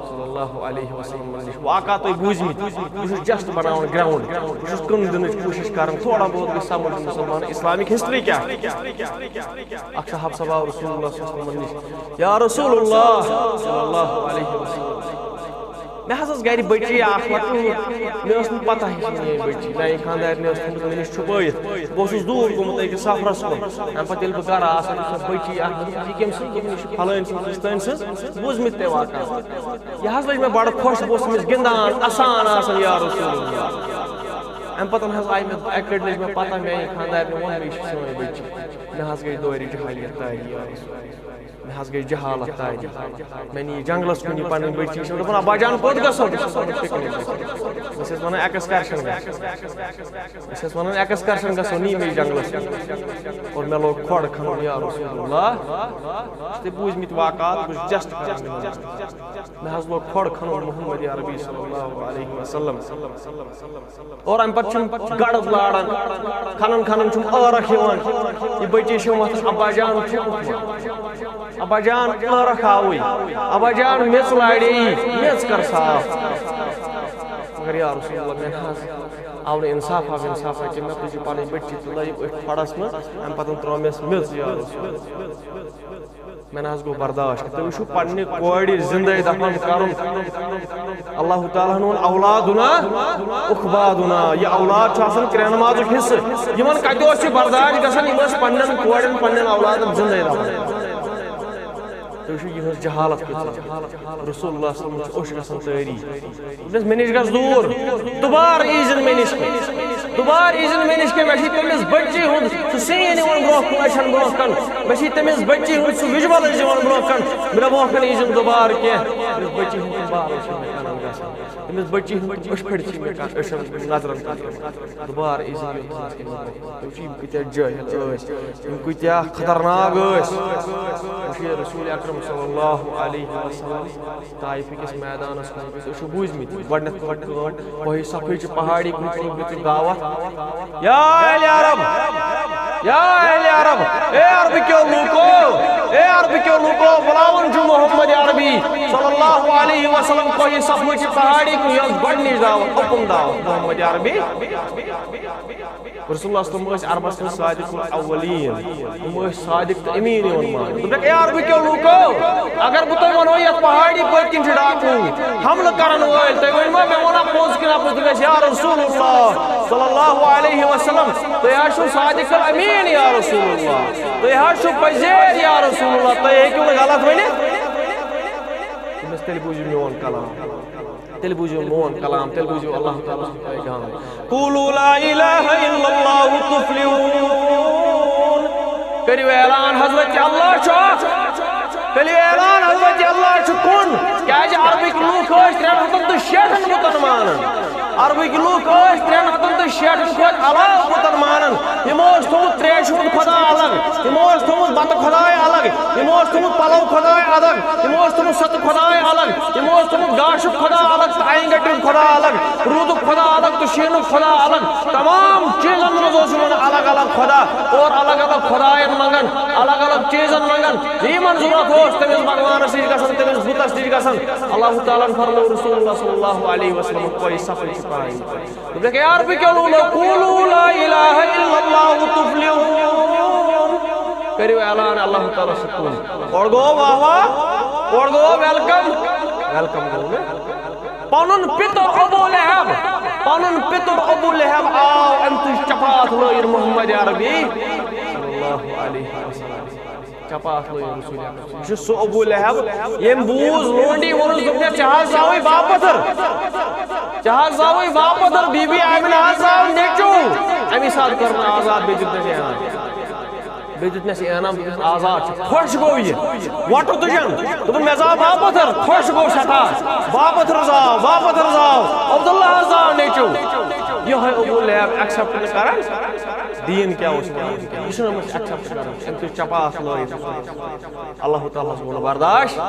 صلی اللہ علیہ وسلم نِش۔ واقعہ تُہۍ بوٗزمٕتۍ، بہٕ چھُس just بناوان ground، بہٕ چھُس کُن دِنٕچ کوٗشِش کران، تھوڑا بہت گژھِ سمجھ مُسلمان Islamic history کیٛاہ۔ اکھ صاحب صاحب آو رسول اللہ صلی اللہ علیہ وسلم نِش، یا رسول اللہ صلی اللہ علیہ وسلم، مےٚ حظ ٲس گرِ بٔچی اکھ لۄکٕٹ، مےٚ ٲس نہٕ پتہ ہِش میٲنۍ بٔچی، میانہِ خانٛدارنہِ ٲس تھٲومٕژ مےٚ نِش چھُپٲیِتھ۔ بہٕ اوسُس دوٗر گوٚمُت أکِس سفرس کُن، تمہِ پتہٕ ییٚلہِ بہٕ گرٕ آس، مےٚ چھِ سۄ بٔچی اکھ، دوٚپمَس، یہِ کٔمۍ سٕنٛز؟ دوٚپُن، یہِ چھِ فلٲنۍ سٕنٛز، فلٲنۍ سٕنٛز، بوٗزمٕتۍ تۄہہِ واقعہ۔ یہِ حظ لٔج مےٚ بڑٕ خۄش، بہٕ اوسُس أمِس گِنٛدان، اسان آسان، یا رسول اللہ۔ اَمہِ پتہٕ حظ آیہِ مےٚ اَکہِ لَٹہِ لٔج مےٚ پتہ، میٛانہِ خانٛدارنہِ ووٚن مےٚ، یہِ چھِ سٲنۍ بٔچی۔ مےٚ حظ گٔے دورِ جہلیت طٲری، یا رسول اللہ۔ مےٚ حظ گٔے جہالت تاری۔ مےٚ نی جنگلس کُن یہِ پنٕنۍ بٔچی، چھِ دَپان، "ابا جان، کوٚت گژھو؟" بہٕ چھُس وَنان، "پِکنِک گژھو۔" بہٕ چھُس وَنان، "ایکسکرشن گژھو۔" بہٕ چھُس وَنان، "ایکسکرشن گژھو، نی مےٚ یہِ جنگلس کُن۔" اور مےٚ لوگ کھۄڈ کھنُن، یا رسول اللہ۔ ژےٚ بوٗزمٕتۍ واقعات، بہٕ چھُس just کران۔ مےٚ حظ لوگ کھۄڈ کھنُن محمد عربی صلی اللہ علیہ وسلم۔ اور امہِ پتہٕ چھُم گڑھ لاران، کھنان کھنان چھُم ٲرکھ یِوان۔ یہِ بٔچی چھِ وَنان، "ابا جان چھُ اوٚتھمُت۔ ابا جان ٲرکھ آوٕے۔ ابا جان میٚژ لاڑے یی، میٚژ کر صاف۔" مگر یا رسول اللہ، مےٚ نہ حظ آو نہٕ انصاف، آو انصاف کہِ مےٚ تُجہِ پنٕنۍ بٔچی تہٕ لٲیِو أتھۍ کھۄڈس منٛز، امہِ پتہٕ ترٲو مےٚ میٚژ، یا رسول اللہ۔ مےٚ نہ حظ گوٚو برداشت۔ تُہۍ وٕچھِو پننہِ کورِ زندے دفن کرُن۔ اللہ تعالیٰ ہن ووٚن، "اولادنا اخبادنا"، یہِ اولاد چھُ آسان کرٛٮ۪ن مازُک حصہٕ۔ یِمن کتہِ اوس یہِ برداشت گژھان؟ یِم ٲسۍ پننٮ۪ن کورٮ۪ن، پننٮ۪ن اولادن زندے دفن۔ تُہۍ وٕچھِو یِہٕنٛز جہالت کۭژاہ۔ رسول اللہ صلی اللہ علیہ وسلم چھُ اوٚش گژھان تٲری۔ دوٚپنَس، "مےٚ نِش گژھ دوٗر، دُبارٕ یی زِن مےٚ نِش کینٛہہ۔ دُبارٕ یی زِن مےٚ نِش کینٛہہ، مےٚ چھِ تٔمِس بٔچی ہُنٛد سُہ سین یِوان برونٛہہ کُن، أچھَن برونٛہہ کُن۔ مےٚ چھِ تٔمِس بٔچی ہُنٛد سُہ وِجوَل یِوان برونٛہہ کُن۔ مےٚ دوٚپ، برونٛہہ کُن یی زِن دُبارٕ کینٛہہ۔" تٔمِس بٔچی ہُنٛد تِم بال ٲسۍ نہٕ مےٚ کَنَن گژھان۔ تٔمِس بٔچی ہُنٛد تِم أچھ پھٔڑۍ چھِ مےٚ کَن-، أچھَن نظرَن کُن۔ دُبارٕ یی زِن یوٚت تٔمِس کِنۍ برونٛہہ کُن۔ تُہۍ وٕچھِو یِم کۭتیٛاہ جٲہِل ٲسۍ، یِم کۭتیٛاہ خطرناک ٲسۍ۔ وٕچھِو رسول اکرم صلی اللہ علیہ وسلم۔ طائفہٕ کِس میدانس منٛز، أسۍ چھِ بوٗزمٕتۍ، گۄڈٕنٮ۪تھ کٔر کٲم، کوہِ صفا چھِ پہاڑی کُن ترٛووُکھ بیٚیہِ دعوت۔ یا اہلِ عرب، یا اہلِ عرب، اے عربہٕ کیو لوٗکو، اے عربہٕ کیو لوٗکو، بُلاوان چھُ محمد عربی صلی اللہ علیہ وسلم کوہِ صفا چھِ پہاڑی کُن، یہِ ٲس گۄڈٕنِچ دعوت، حُکُم دعوت محمد عربی۔ رسول اللہ صلی اللہ علیہ وسلم ٲسۍ عربس منٛز صادق الاولین، یِم ٲسۍ صادق تہٕ امیٖن یِوان ماننہٕ۔ دوٚپُکھ، "اے عربہٕ کیو لوٗکو، اگر بہٕ تۄہہِ وَنو، یَتھ پہاڑی پٔتۍ کِنۍ چھِ ڈاکوٗ، حملہٕ کرن وٲلۍ، تُہۍ ؤنۍ ما مےٚ ووٚنا پوٚز کِنہٕ اَپُز؟" دوٚپُکھ، "یا رسول اللہ صلی اللہ علیہ وسلم، تُہۍ حظ چھِو صادق الامیٖن یا رسول اللہ، تُہۍ حظ چھِو پٔزیر یا رسول اللہ، تُہۍ ہیٚکِو نہٕ غلط ؤنِتھ۔" دوٚپمَس، "تیٚلہِ بوٗزِو میون کلام۔" تیٚلہِ بوٗزِو میون کلام، تیٚلہِ بوٗزِو اللہ تعالیٰ سُنٛد پیغام۔ "قولوا لا الہ الا اللہ تفلحون۔" کٔرِو اعلان، حضرت اللہ چھُ اکھ۔ کٔرِو اعلان، حضرت اللہ چھُ کُن۔ کیٛازِ عربٕکۍ لوٗکھ ٲسۍ ترٛٮ۪ن ہتن تہٕ شیٹھن بُتن مانان۔ عربٕکۍ لوٗکھ ٲسۍ ترٛٮ۪ن ہتن تہٕ شیٹھن کھۄتہٕ علاوٕ بُتن مانان۔ یِمو اوس تھوٚومُت ترٛیشہِ ہُنٛد خۄدا الگ، یِمو اوس تھوٚومُت بتہٕ خۄداے الگ، یِمو اوس تھوٚومُت پلو خۄداے الگ، یِمو اوس تھوٚومُت ستہٕ خۄداے الگ، یِمو اوس تھوٚومُت گاشُک خۄدا الگ تہٕ آیِن گٹیُک خۄدا الگ، روٗدُک خۄدا الگ تہٕ شیٖنُک خۄدا الگ۔ تمام چیٖزن منٛز اوس یِمن الگ الگ خۄدا اور الگ الگ خۄداین منٛگان، الگ الگ چیٖزن منٛگان۔ یِمن ضروٗرت اوس، تٔمِس بھگوانس نِش گژھان، تٔمِس بُتس نِش گژھان۔ اللہ تعالیٰ ہن فرموو رسول اللہ صلی اللہ علیہ وسلم کوٚر یہِ صفٲیی چھِ پرٕنۍ۔ دوٚپُکھ، "اے عربہٕ کیو لوٗکو، قولوا لا الہ الا اللہ تفلحون۔" کٔرِو اعلان، اللہ تعالیٰ چھُ کُن۔ اورٕ گوٚو واہ واہ، اورٕ گوٚو welcome، welcome گوٚو نہٕ۔ پنُن پِتُر ابو لہب، پنُن پِتُر ابو لہب آو اَمہِ تُج چپاتھ لٲیِتھ محمد عربی صلی اللہ علیہ وسلم۔ چپاتھ لٲیِتھ رسول اکرم۔ یہِ چھُ سُہ ابو لہب، ییٚمۍ بوٗز لونڈی ووٚنُس، دوٚپنَس، "ژےٚ حظ زاوٕے باپٲتھٕر، ژےٚ حظ زاوٕے باپٲتھٕر، بی بی آمنہ حظ زاو نیٚچوٗ۔" اَمی ساتہٕ کوٚر مےٚ آزاد، بیٚیہِ دیُت مےٚ اعلان۔ بیٚیہِ دیُت مےٚ سُہ انعام، دوٚپُس، "آزاد چھُ۔" خۄش گوٚو یہِ، وۄٹہٕ تُجن۔ دوٚپُن، "مےٚ زاو باپٲتھٕر۔" خۄش گوٚو سٮ۪ٹھاہ، "باپٲتھٕر زاو، باپٲتھٕر زاو، عبداللہ حظ زاو نیٚچوٗ۔" یِہوٚے ابو لہب accept نہٕ کران۔ دیٖن کیٛاہ اوس پَران؟ یہِ چھُنہٕ أمِس accept کران۔ أمۍ تُج چپاتھ لٲیِتھ۔ اللہ تعالیٰ ہَس گوٚو نہٕ برداشت۔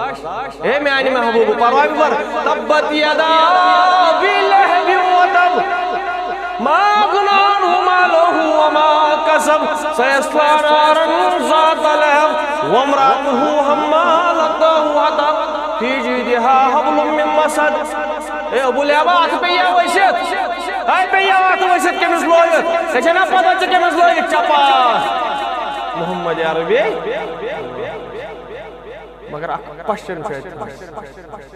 اے میانہِ محبوٗبہٕ، پرواے مہٕ بر۔ تبت یدا ابی لہب و تب۔ ما اغنی عنہ مالہ وما کسب۔ سیصلی نارا ذات لہب۔ وامرأتہ حمالۃ الحطب۔ فی جیدہا حبل من مسد۔ اے ابو لہبا، اتھٕ پیٚیہِ یا ؤسِتھ؟ اے پیٚیہِ یا اتھٕ ؤسِتھ کٔمِس لٲیِتھ؟ ژےٚ چھےٚ نا پتہ ژےٚ کٔمِس لٲیِتھ چپاتھ؟ محمد عربی۔ مگر اکھ question چھُ اَتہِ۔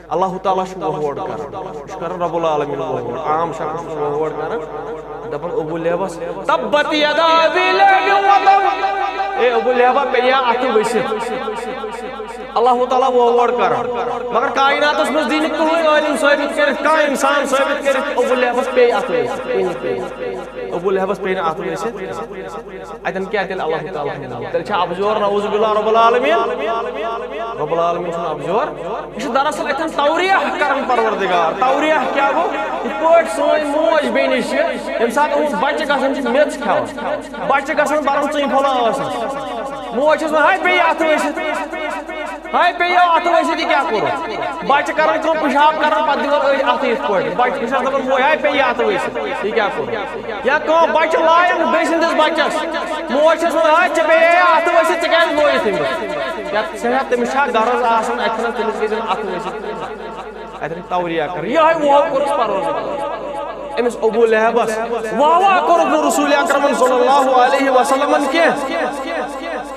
اللہ تعالیٰ چھُ وۄہوڑ کران۔ یہِ چھُ کران رب العالمین وۄہوڑ۔ عام شخص چھُ وۄہوڑ کران۔ دپان ابو لہبس، "تبت یدا ابی لہب و تب۔" اے ابو لہبا، پیٚیہِ یا اتھٕ ؤسِتھ۔ اللہ تعالیٰ وۄہوڑ کران۔ مگر کائناتس منٛز دی نہٕ کٕہٕنۍ عٲلِم ثٲبت کٔرِتھ، کانٛہہ انسان ثٲبت کٔرِتھ، ابو لہبس پیٚیہِ اتھٕ ؤسِتھ۔ کُنہِ پیٚیہِ۔ ابو لہبس پیٚیہِ نہٕ اتھ ؤسِتھ۔ اتٮ۪ن کیٛاہ تیٚلہِ اللہ تعالیٰ ہن؟ تیٚلہِ چھا ابزور، نعوذ باللہ، رب العالمین؟ رب العالمین چھُنہٕ ابزور۔ یہِ چھُ دراصل اتٮ۪ن توریہ کران پروردگار۔ توریہ کیٛاہ گوٚو؟ یِتھ پٲٹھۍ سٲنۍ موج بیٚنہِ چھِ، ییٚمہِ ساتہٕ یِہُنٛد بچہِ گژھان چھِ میٚژ کھٮ۪وان، بچہِ گژھان بران ژٕنۍ پھوٚلہ ٲسس، موج چھَس وَنان، "ہاے پیٚیہِ اَتھٕ ؤسِتھ، ہاے پیٚیہِ اَتھٕ ؤسِتھ، یہِ کیٛاہ کوٚرُتھ؟" بچہِ کران کٲم، پِشاب کران، پتہٕ دِوان أڑۍ اَتھٕ یِتھ پٲٹھۍ۔ بچہِ، بہٕ چھَس دَپان، "موج، ہاے پیٚیہِ اَتھٕ ؤسِتھ، یہِ کیٛاہ کوٚرُتھ؟" یا کٲم، بچہِ لایان بیٚیہِ سٕنٛدِس بچس، موج چھَس وَنان، "ہاے، ژےٚ پیٚیہِ اَتھٕ ؤسِتھ، ژےٚ کیٛازِ لویُتھ أمِس؟" یا ژےٚ ہیٚتھ تٔمِس چھا غرض آسان اَتہِ تھَنَس تٔمِس گٔژھِنۍ اَتھٕ ؤسِتھ؟ اَتٮ۪ن توریہ کَرٕنۍ۔ یِہوٚے وَہَو کوٚرُس پَروَردِگارَس۔ أمِس ابو لہبَس واہ واہ کوٚرُکھ نہٕ رسول اکرمن صلی اللہ علیہ وسلمن کینٛہہ۔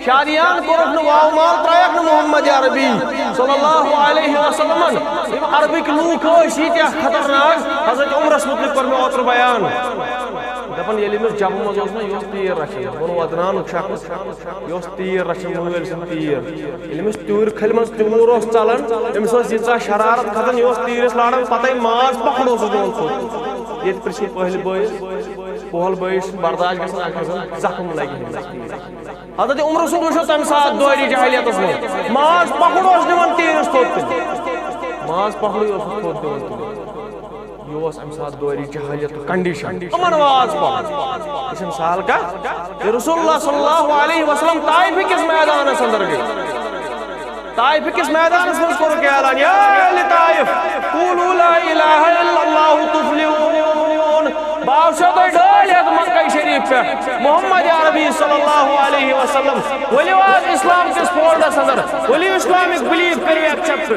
شادیان کوٚرُکھ نہٕ، واو مال ترٛایَکھ نہٕ محمد عربی صلی اللہ علیہ وسلمن۔ یِم عربٕکۍ لوٗکھ ٲسۍ ییٖتیٛاہ خطرناک، حضرت عمرَس مُتعلِق کوٚر مےٚ اوترٕ بیان۔ دَپان ییٚلہِ أمِس جَبہٕ منٛز اوس نہ، یہِ اوس تیٖر رَچھان، بہٕ وَنہٕ وَدناونُک شخص۔ یہِ اوس تیٖر رَچھان، مٲلۍ سُنٛد تیٖر۔ ییٚلہِ أمِس تیوٗرِ کھٔلہِ منٛز تیوٗر اوس ژَلان، أمِس ٲس ییٖژاہ شرارت کھَسان، یہِ اوس تیٖرِس لاران، پَتَے ماز پَکھُر اوسُس دِوان ژھوٚٹ۔ ییٚتہِ پرٛژھِو پٔہلۍ بٲیِس، پوہل بٲیِس چھُنہٕ برداش گژھان، اَتھ کھَسان زَخٕم لَگہِ ہیٚمِس تیٖرِس۔ حضرت عمرٕ سُنٛد وٕچھو تَمہِ ساتہٕ دورِ جاہلیتَس منٛز ماز پَکھُر اوس دِوان تیٖرِس تھوٚد تُلِتھ۔ ماز پَکھُرٕے اوسُس تھوٚد دِوان تُلِتھ۔ یہِ اوس اَمہِ ساتہٕ دورِ جاہلیتُک condition۔ یِمَن واز پَکُن۔ یہِ چھُنہٕ سہل کَتھ۔ یہِ رسول اللہ صلی اللہ علیہ وسلم طائفہِ کِس میدانَس اندر گٔے۔ طائفہِ کِس میدانَس منٛز کوٚرُکھ اعلان، "یا اہلِ طائف، قولوا لا الہ الا اللہ تفلحون۔" بہٕ آسو تۄہہِ ڈٲلۍ ہٮ۪تھ مکہ شریف پٮ۪ٹھ۔ محمد عربی صلی اللہ علیہ وسلم، ؤلِو آز اسلام کِس foldَس اندر، ؤلِو اسلامِک belief کٔرِو accept۔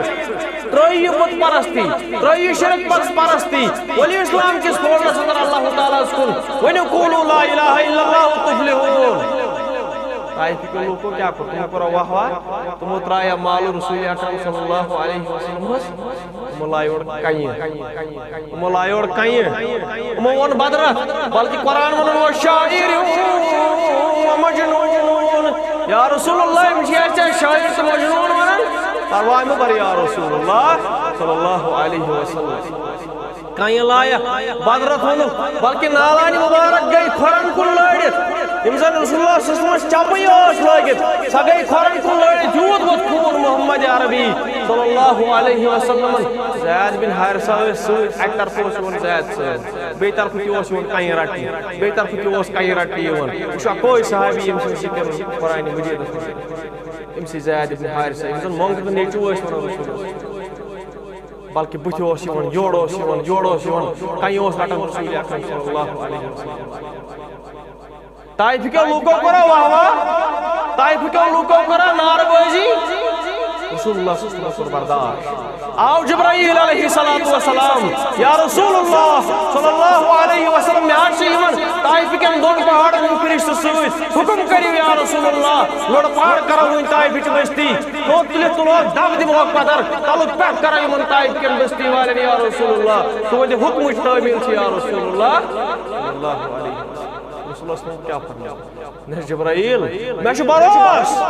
ترٛٲیِو یہِ بُت پرستی، ترٛٲیِو یہِ شرک پرس-، پرستی، ؤلِو اسلام کِس foldَس اندر اللہ تعالیٰ ہَس کُن، ؤنِو، "قولوا لا الہ الا اللہ تفلحون۔" طائفہِ کیو لوٗکو کیٛاہ کوٚر؟ تِمو کوٚر واہ واہ، تِمو ترٛایہ مال رسول اکرم صلی اللہ علیہ وسلمس، تِمو لایہِ اورٕ کنہِ، تِمو لایہِ اورٕ کنہِ، تِمو ووٚن بدرس، بلکہِ قرآن وَنان اوس، "شاعر و مجنون۔" یا رسول اللہ، یِم چھِ اَسہِ شاعر تہٕ مجنون وَنان؟ پرواے مہٕ بر یا رسول اللہ صلی اللہ علیہ وسلم۔ کانٛہہ لایق بدرت ووٚنُکھ، بلکہِ نالانہِ مُبارک گٔے کھۄرن کُن لٲرِتھ۔ یِم زن رسول اللہ صلی اللہ علیہ وسلمس چپٕنۍ ٲس لٲگِتھ، سۄ گٔے کھۄرن کُن لٲرِتھ۔ یوٗت ووت خوٗن محمد عربی صلی اللہ علیہ وسلمن۔ زید بن حارثہ ٲسۍ سۭتۍ، اکہِ طرفہٕ اوس یِوان زید سۭتۍ، بیٚیہِ طرفہٕ تہِ اوس یِوان کنہِ رٹنہِ، بیٚیہِ طرفہٕ تہِ اوس کنہِ رٹنہِ یِوان۔ یہِ چھُ اکوے صحابی، ییٚمۍ سٕنٛز ذِکر قرآنِ مجیدس منٛز۔ أمۍ سٕے زید بن حارثہ، یِم زن مۄنٛگہٕ تہٕ نیٚچوٗ ٲسۍ ونان رسول اللہ۔ بلکہِ بٕتھِ اوس یِوان، یورٕ اوس یِوان، یورٕ اوس یِوان، کَنہِ اوس رَٹان رسول اکرم صلی اللہ علیہ وسلم۔ طائفہٕ کیو لوٗکو کوٚرا واہ واہ، طائفہٕ کیو لوٗکو کوٚرا نعرٕ بٲزی۔ رسول اللہ صلی اللہ علیہ وسلم کوٚر برداشت۔ آو جبرائیل علیہ الصلوۃ والسلام، یا رسول اللہ صلی اللہ علیہ وسلم، مےٚ حظ چھِ یِمن طائفہٕ کٮ۪ن دۄن پہاڑن ہٕنٛدۍ فرشتہٕ سۭتۍ، حکم کٔرِو یا رسول اللہ، لوٚڑ پہاڑ کرو وۄنۍ طائفٕچ بستی۔ تھوٚد تُلِتھ تُلہوکھ دَب دِمہوکھ پَتھر، تَلُک پٮ۪ٹھ کَرو یِمَن طائف کٮ۪ن بستی والٮ۪ن یا رسول اللہ۔ تُہٕنٛدِ حُکمٕچ تعمیٖل چھِ یا رسول اللہ۔ صلی اللہ علیہ وسلم۔ رسول اللہ صلی اللہ علیہ وسلم کیٛاہ فرموو؟ نہ جبرائیل، مےٚ چھُ بروس،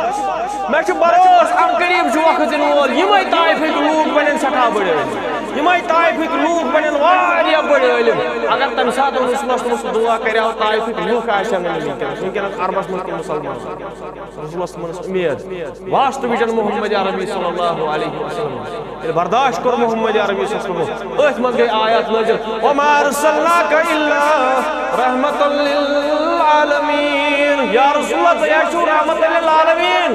مےٚ چھُ بروس، ان قریب چھُ وقت یِنہٕ وول، یِمَے طائفٕکۍ لوٗکھ بَنن سٮ۪ٹھاہ بٔڑۍ عٲلِم، یِمَے طائفٕکۍ لوٗکھ بَنن واریاہ بٔڑۍ عٲلِم۔ اگر تَمہِ ساتہٕ رسول اللہ صلی اللہ علیہ وسلم سُہ دُعا کَرِ ہا، طائفٕکۍ لوٗکھ آسہِ ہا نہٕ وٕنکیٚنَس، وٕنکیٚنَس عربَس منٛز تِم مُسلمان۔ رسول اللہ صٲبَس اُمید، واسطہٕ وٕچھن محمد عربی صلی اللہ علیہ وسلم۔ ییٚلہِ برداشت کوٚر محمد عربی صلی اللہ علیہ وسلم، أتھۍ منٛز گٔے آیات نٲزِل، "وما ارسلناک الا رحمتا للعالمین۔" یا رسول اللہ، تُہۍ حظ چھِو رحمت للعالمین۔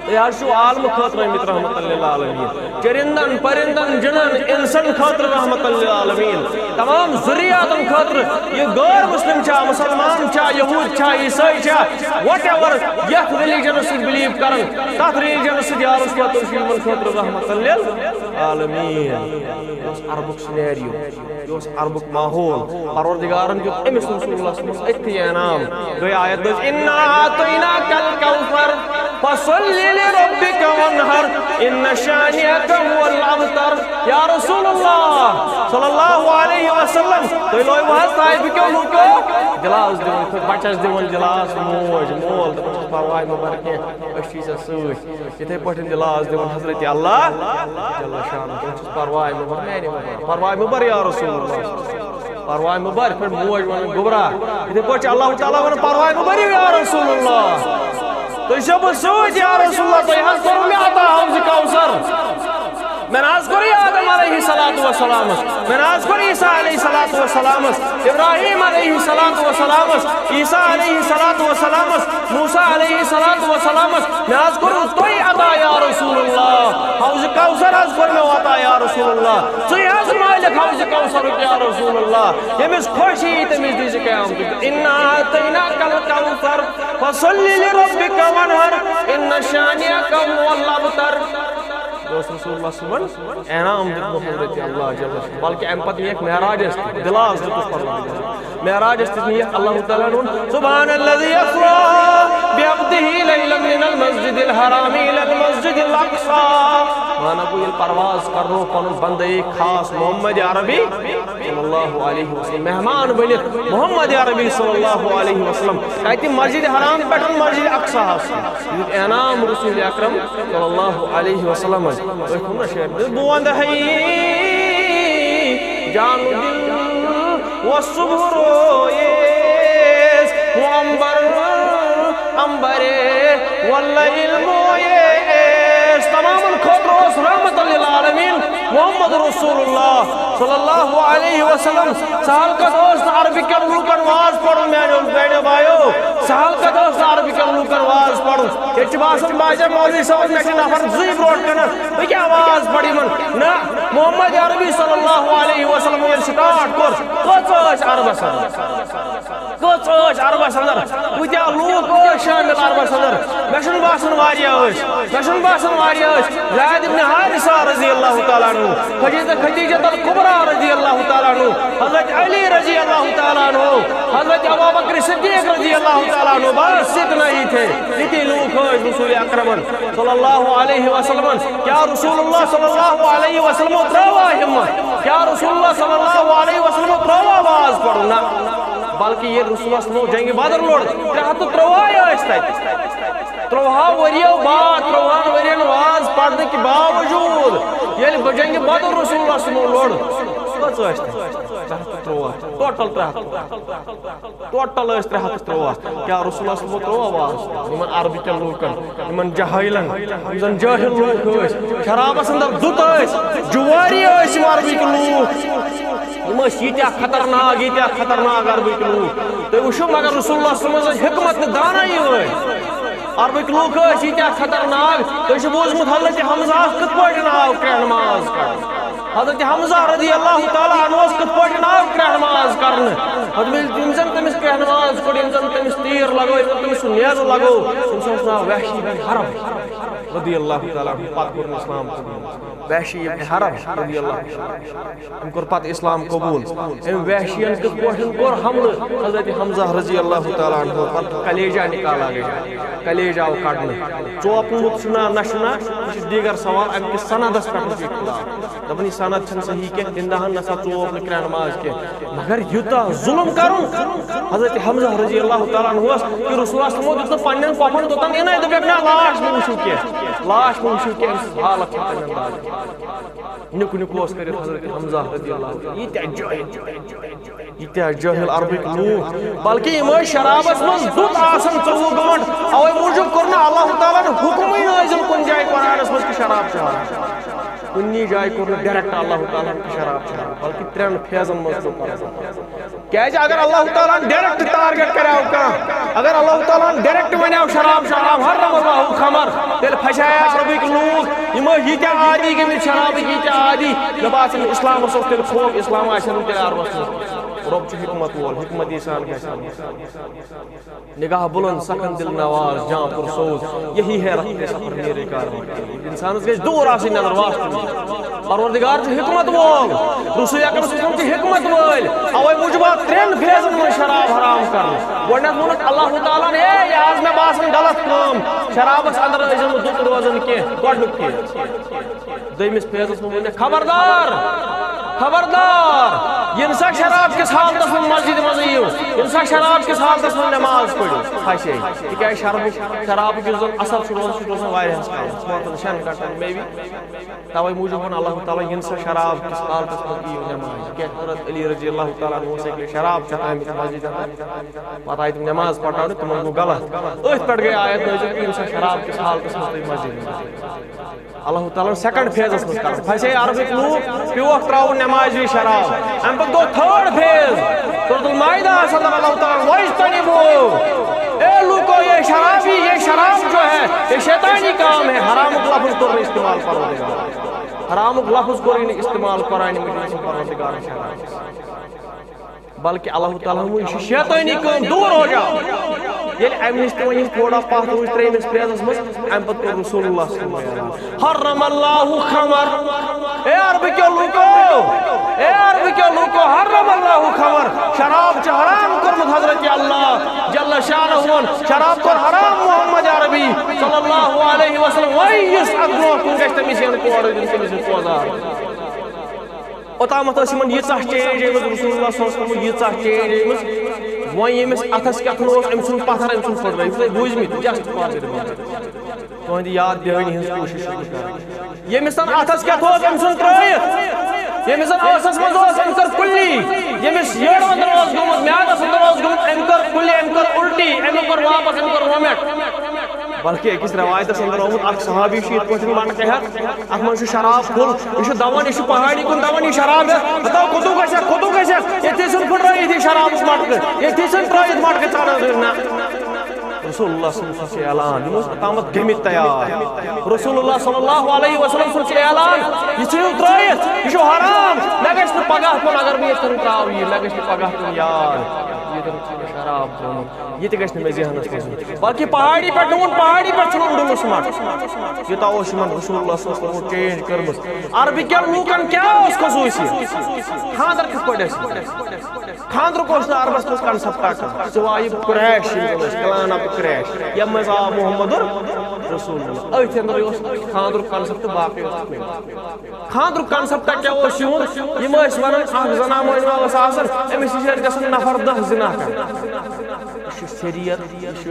تُہۍ حظ چھِو عالمہٕ خٲطرٕ آمٕتۍ رحمت للعالمین۔ چرندن، پرندن، جنن، انسن خٲطرٕ رحمت للعالمین۔ تمام ذریاتن خٲطرٕ، یہِ غٲر مسلم چھا، مسلمان چھا، یہود چھا، عیسائی چھا، whatever، یتھ ریلیجنس سۭتۍ بلیو کران، تتھ ریلیجنس سۭتۍ یا رسول اللہ، تُہۍ چھِو یِمن خٲطرٕ رحمت للعالمین۔ یہِ اوس عربُک سینیریو، یہِ اوس عربُک ماحول۔ پروردگارن دیُت أمِس رسول اللہ صلی اللہ علیہ وسلمس أتھی انعام۔ گٔے آیت نٲزِل، "انا اعطیناک الکوثر فصل لربک وانحر ان شانئک هو الابتر۔" یا رسول اللہ صلی اللہ علیہ وسلم، تُہۍ لویوٕ حظ طائفہٕ کیو لوٗکو گلاس دِوان، بچس دِوان گلاس، موج، مول، دپان چھُس، "پرواے مہٕ بر کینٛہہ، أسۍ چھِ ژےٚ سۭتۍ۔" یِتھے پٲٹھۍ گلاس دِوان حضرت اللہ جل شانہ، دپان چھُس، "پرواے مہٕ بر، میانہِ مہٕ بر، پرواے مہٕ بر یا رسول اللہ۔" پرواے مہٕ بر، یِتھ پٲٹھۍ موج ونان گوٚبرا، یِتھے پٲٹھۍ چھُ اللہ تعالیٰ ونان، پرواے مہٕ بٔرِو یا رسول اللہ، تُہۍ چھِو بہٕ سۭتۍ یا رسول اللہ، تۄہہِ حظ کوٚرُو مےٚ عطا حوض کوثر، مےٚ نہ حظ کوٚر یہِ آدم علیہ الصلوۃ والسلامس، مےٚ نہ حظ کوٚر عیسیٰ علیہ الصلوۃ والسلامس، ابراہیم علیہ الصلوۃ والسلامس، عیسیٰ علیہ الصلوۃ والسلامس، موسیٰ علیہ الصلوۃ والسلامس، مےٚ حظ کوٚرُو تۄہہِ عطا یا رسول اللہ، حوض کوثر حظ کوٚر مےٚ عطا یا رسول اللہ، ژٕے حظ مالک حوض کوثرُک یا رسول اللہ، ییٚمِس خۄش یی تٔمِس دِیہِ قیامتُک۔ اِنَّا أَعْطَيْنَاكَ الْكَوْثَرَ فَصَلِّ لِرَبِّكَ وَانْحَرْ اِنَّ شَانِئَكَ هُوَ الْأَبْتَرُ۔ یہِ اوس رسول اللہ صٲبن انعام دیُتمُت حضرت اللہ جل شانہ، بلکہ امہِ پتہٕ نِیَکھ معراجس تہِ، دِلاس دیُتُس پروردگارن۔ معراجس تہِ نِیَکھ اللہ تعالیٰ ہن۔ سبحان الذي اسرا بعبده ليلا من المسجد الحرام الى المسجد الاقصى۔ مانا گوٚو، ییٚلہِ پرواز کرنو پنُن بندے خاص محمد عربی صلی اللہ علیہ وسلم، مہمان بٔنِتھ محمد عربی صلی اللہ علیہ وسلم، کتہِ؟ مسجد حرام پٮ۪ٹھ مسجد اقصیٰ ہس۔ یہِ دیُت انعام رسول اکرم صلی اللہ علیہ وسلم۔ أتھۍ ووٚن نہ شٲعرن، بہٕ ونہٕ ہے جان و دل و صبح رویس، ہوں عنبر عنبر واللیل مویس۔ تمامن خٲطرٕ اوس رحمت للعالمین محمد رسول اللہ صلی اللہ علیہ وسلم۔ سہل کتھ اوس نہٕ عربہٕ کٮ۪ن لوٗکن واز پرُن، میانیو بیٚنیو بایو۔ سہل کتھ اوس نہٕ عربہٕ کٮ۪ن لوٗکن واز پرُن۔ ییٚتہِ چھِ باسان، باسان مولوی صٲبن، مےٚ چھِ نفر زٕے برونٛٹھ کَنہِ، بہٕ کیٛاہ واز پرٕ یِمن؟ نہ، محمد عربی صلی اللہ علیہ وسلم ییٚلہِ سٹارٹ کوٚر، کٔژ ٲسۍ عربس اندر؟ کٔژ ٲسۍ عربس اندر؟ کۭتیٛاہ لوٗکھ ٲسۍ شٲمِل عربس اندر؟ مےٚ چھُنہٕ باسان واریاہ ٲسۍ، مےٚ چھُنہٕ باسان واریاہ ٲسۍ۔ زید ابن حارثہ رضی اللہ تعالیٰ عنہ، خدیجہ، خدیجہ الکبریٰ رضی اللہ تعالیٰ عنہ، حضرت علی رضی اللہ تعالیٰ عنہ، حضرت ابوبکر صدیق رضی اللہ تعالیٰ عنہ، بس اتنا ہی تھے، یِتھۍ لوٗکھ ٲسۍ رسول اکرمن صلی اللہ علیہ وسلمن۔ کیا رسول اللہ صلی اللہ علیہ وسلم ترٲوا ہمت؟ کیا رسول اللہ صلی اللہ علیہ وسلم ترٲوا واز پرُن؟ نہ، بلکہ ییٚلہِ رسول اللہ صلی اللہ علیہ وسلم جنگِ بدر لوٚڑ، ترٛےٚ ہتھ تہٕ ترٛواہ ٲسۍ تتہِ۔ ترٛواہو ؤرِیو بعد، ترٛواہن ؤرین واز پرنہٕ کہِ باوجوٗد، ییٚلہِ بہٕ جنگِ بدر رسول اللہ صلی اللہ علیہ وسلم لوٚڑ، کٔژ ٲسۍ تتہِ؟ ترٛےٚ ہتھ تہٕ ترٛواہ، ٹوٹل ترٛےٚ ہتھ تہٕ ترٛواہ۔ ٹوٹل ٲسۍ ترٛےٚ ہتھ تہٕ ترٛواہ۔ کیا رسول اللہ صلی اللہ علیہ وسلم ترٛووا واز؟ یِمن عربہٕ کٮ۪ن لوٗکن، یِمن جاہلن، یِم زن جٲہِل لوٗکھ ٲسۍ، شرابس اندر دُت ٲسۍ، جُوٲری ٲسۍ یِم عربٕکۍ لوٗکھ۔ یِم ٲسۍ ییٖتیٛاہ خطرناک، ییٖتیٛاہ خطرناک عربٕکۍ لوٗکھ۔ تُہۍ وٕچھِو، مگر رسول اللہ صلی اللہ علیہ وسلم منٛز ٲس حکمت تہٕ دانٲیی ٲسۍ۔ عربٕکۍ لوٗکھ ٲسۍ ییٖتیٛاہ خطرناک۔ تُہۍ چھِو بوٗزمُت حضرت حمزہس کِتھ پٲٹھۍ آو کرٛٮ۪ہن ماز کرنہٕ؟ حضرت حمزہ رضی اللہ تعالیٰ عنہس کِتھ پٲٹھۍ آو کرٛٮ۪ہن ماز کرنہٕ؟ حضرت یِم زن تٔمِس کرٛٮ۪ہن ماز کوٚر، یِم زن تٔمِس تیٖر لگٲو، یِم زن تٔمِس سُہ نیزٕ لگوو، تٔمِس اوس ناو وحشی بن حرب رضی اللہ تعالیٰ عنہ۔ پتہٕ کوٚر نہٕ اسلام قبول۔ وحشی ابن حرب رضی اللہ تعالیٰ عنہ۔ أمۍ کوٚر پتہٕ اسلام قبول۔ أمۍ وحشین کِتھ پٲٹھۍ کوٚر حملہٕ حضرت حمزہ رضی اللہ تعالیٰ عنہ پر؟ کلیجہ نکالا گیا، کلیجہ آو کڑنہٕ۔ ژوپمُت چھُنا نہ چھُنا، یہِ چھُ دیٖگر سوال، اَمہِ کِس سندس پٮ۪ٹھ چھُ اختلاف۔ دَپان، یہِ سند چھُنہٕ صحیح کینٛہہ، تِم دَپان نسا ژوپ نہٕ کرٛٮ۪ہن ماز کینٛہہ۔ مگر یوٗتاہ ظُلم کرُن حضرت حمزہ رضی اللہ تعالیٰ عنہس، کہِ رسول اللہ صلی اللہ علیہ وسلمو دیُت نہٕ پننٮ۪ن پۄپھن توٚتام اِنَے، دوٚپُکھ، نہ، لاش مہٕ وٕچھِو کینٛہہ، لاش مہٕ وٕچھِو کینٛہہ، أمۍ سٕنٛز حالت چھِ تَمہِ اندازٕ۔ نیُک نیُک اوس کٔرِتھ حضرت حمزہ رضی اللہ عنہ۔ ییٖتیٛاہ جٲہِل، ییٖتیٛاہ جٲہِل عربٕکۍ لوٗکھ، بلکہِ یِم ٲسۍ شرابس منٛز دُت آسان ژوٚوُہ گٲنٛٹہٕ، اوے موٗجوٗب کوٚر نہٕ اللہ تعالیٰ ہن حُکمٕے نٲزِل کُنہِ جایہِ قرآنس منٛز کہِ شراب چھُ حرام۔ کُنی جایہِ کوٚر نہٕ ڈائریکٹ اللہ تعالیٰ ہن کہِ شراب چھُ حرام، بلکہِ ترٛٮ۪ن فیزن منٛز کوٚر پرزن۔ کیازِ اگر اللہ تعالیٰ ہن ڈائریکٹ ٹارگٹ کریو کانٛہہ، اگر اللہ تعالیٰ ہن ڈائریکٹ ونیو شراب چھُ حرام، حرم اللہ الخمر، تیٚلہِ پھسیے عربٕکۍ لوٗکھ، یِم ٲسۍ ییٖتیٛاہ عادی گٔمٕتۍ شرابٕکۍ، ییٖتیٛاہ عادی، مےٚ باسان اسلامس اوس تیٚلہِ خوف، اسلام آسہِ ہا نہٕ تیٚلہِ عربس منٛز۔ رۄب چھُ حکمت وول، حکمت انسان گژھِ آسُن۔ نگاہ بلند، سخن دل نواز، جاں پر سوز، یہی ہے رخت سفر میرے کاروان کے لیے۔ انسانس گژھِ دوٗر آسٕنۍ نظر واسطہٕ۔ پروردگار چھُ حکمت وول، رسول اکرم صلی اللہ علیہ وسلم چھِ حکمت وٲلۍ۔ اوے موٗجوٗب آو ترٛٮ۪ن فیزن منٛز شراب حرام کرنہٕ۔ گۄڈٕنیتھ ووٚنُکھ اللہ تعالیٰ ہن، "اے، یہِ آز مےٚ باسان غلط کٲم، شرابس اندر ٲسۍزیو نہٕ دُت روزان کینٛہہ"۔ گۄڈٕنیُک فیز۔ دوٚیمِس فیزس منٛز ووٚن مےٚ، "خبردار"۔ خبردار، یِن سا شراب کِس حالتس منٛز مسجدِ منٛز یِیِو، یِن سا شراب کِس حالتس منٛز نماز پٔرِو، پھسے۔ تِکیازِ شرابُک، شرابُک یُس زن اثر چھُ روزان، سُہ چھُ روزان واریاہس کالس، پانٛژن شٮ۪ن گنٹن maybe۔ توے موٗجوٗب ووٚن اللہ تعالیٰ، یِن سا شراب کِس حالتس منٛز یِیِو نماز۔ کیازِ حضرت علی رضی اللہ تعالیٰ عنہ اوس اَکہِ لٹہِ شراب چٮ۪تھ آمٕتۍ مسجدِ اندر، پتہٕ آیہِ تِم نماز پرناونہِ، تِمن گوٚو غلط۔ أتھۍ پٮ۪ٹھ گٔے آیت نٲزِل، یِن سا شراب کِس حالتس منٛز تُہۍ مسجدِ منٛز۔ اللہ تعالیٰ ہن second phaseس منٛز کران۔ پھسے عربٕکۍ لوٗکھ، پیوکھ ترٛاوُن نمازِ شراب۔ اَمہِ پتہٕ گوٚو third phase۔ سورۃ المائدہ آسان اللہ تعالیٰ ہن، "واجتنبوا"، اے لوٗکو، یہ شرابی، یہ شراب جو ہے، یہ شیطانی کام ہے۔ حرامُک لفظ کوٚر نہٕ استعمال پروردگار۔ حرامُک لفظ کوٚرُے نہٕ استعمال قرآن مجیدس منٛز پروردگارن شرابس۔ بلکہ اللہ تعالیٰ ہن ووٚن، یہِ چھِ شیطٲنی کٲم، دوٗر ہو جاؤ۔ ییٚلہِ اَمہِ نِش تہِ وۄنۍ یِم تھوڑا پتھ روٗدۍ ترٛیٚیمِس phase منٛز، اَمہِ پتہٕ کوٚر رسول اللہ صلی اللہ علیہ وسلم اعلان، "حرم اللہ خمر"۔ اے عربہٕ کیو لوٗکو، اے عربہٕ کیو لوٗکو، "حرم اللہ خمر"، شراب چھُ حرام کوٚرمُت حضرت اللہ جل شانہ ہن، شراب کوٚر حرام محمد عربی صلی اللہ علیہ وسلم۔ وۄنۍ یُس اَتھ برونٛہہ کُن گژھِ، تٔمِس یِن کورٕ دِنہٕ، تٔمِس یِن پوزار۔ اوٚتامَتھ ٲس یِمَن ییٖژاہ change آمٕژ، رسول اللہ صلی اللہ علیہ وسلم ییٖژاہ change آمٕژ۔ وۄنۍ ییٚمِس اَتھَس کیٛاہ اوس، أمۍ سُنٛد پَتھر، أمۍ سُنٛد پھٕٹرٲوِتھ، تُہۍ بوٗزمٕتۍ، just for the record۔ تُہٕنٛدِ یاد دِہٲنی ہٕنٛز کوٗشِش چھُس بہٕ کران۔ ییٚمِس زَن اَتھَس کیٛاہ اوس، أمۍ سُنٛد ترٛٲیِتھ۔ ییٚمِس زَن ٲسَس منٛز اوس، أمۍ کٔر کُلی۔ ییٚمِس یٔڈ اَندر اوس گوٚمُت، میٛادَس اَندر اوس گوٚمُت، أمۍ کٔر کُلی، أمۍ کٔر اُلٹی، أمۍ کٔر واپَس، أمۍ کٔر وۄمٮ۪ٹ۔ بلکہ أکِس رٮ۪وایتَس اَندر آمُت، اَکھ صحابی چھُ یِتھ پٲٹھۍ مَٹکہٕ ہٮ۪تھ، اَتھ منٛز چھُ شراب full، یہِ چھُ دَوان، یہِ چھُ پہاڑی کُن دَوان، یہِ شراب ہٮ۪تھ، ہَتاو کوٚتُو گژھٮ۪کھ، کوٚتُو گژھٮ۪کھ، ییٚتھی ژھٕن پھٕٹرٲیِتھ یہِ شرابُک مَٹکہٕ، ییٚتھی ژھٕن ترٛٲیِتھ مَٹکہٕ، ژَٹان دوٚپُن، نہ۔ رسول اللہ صلی اللہ علیہ وسلم چھُ اعلان، یِم ٲسۍ اوٚتامَتھ گٔمٕتۍ تیار۔ رسول اللہ صلی اللہ علیہ وسلم سُنٛد چھُ اعلان، یہِ ژھٕنِو ترٛٲیِتھ، یہِ چھُ حرام، مےٚ گژھِ نہٕ پگاہ کُن، اگر بہٕ ییٚتٮ۪ن ترٛاوٕ یہِ، مےٚ گژھِ نہٕ پگاہ کُن یاد، ییٚتٮ۪ن چھُ مےٚ شراب ترٛوومُت۔ یہِ تہِ گژھِ نہٕ مےٚ ذہنَس منٛز یُن۔ بلکہِ پہاڑی پٮ۪ٹھ نہٕ ووٚن، پہاڑی پٮ۪ٹھ ژھٕنُن ڈُلُس مَٹھ۔ یوٗتاہ اوس یِمَن رسول اللہ صلی اللہ علیہ وسلم change کٔرمٕژ۔ عربہٕ کٮ۪ن لوٗکَن کیٛاہ اوس خصوٗصیت؟ خانٛدر کِتھ پٲٹھۍ ٲسۍ؟ خانٛدرُک اوس نہٕ عربَس منٛز concept کانٛہہ۔ سوائے قریش، یِم زَن ٲسۍ clan of قریش، یَتھ منٛز آو محمد رسول اللہ۔ أتھۍ اَندرٕے اوس خانٛدرُک concept، باقٕے اوس نہٕ۔ خانٛدرُک concept کیٛاہ اوس یِہُنٛد؟ یِم ٲسۍ وَنان، اَکھ زَنان مٲنۍ ما ٲس آسان، أمِس نِش ٲسۍ گژھان نفر دَہ زِنا کَران۔ یہِ چھُ شریعت، یہِ چھُ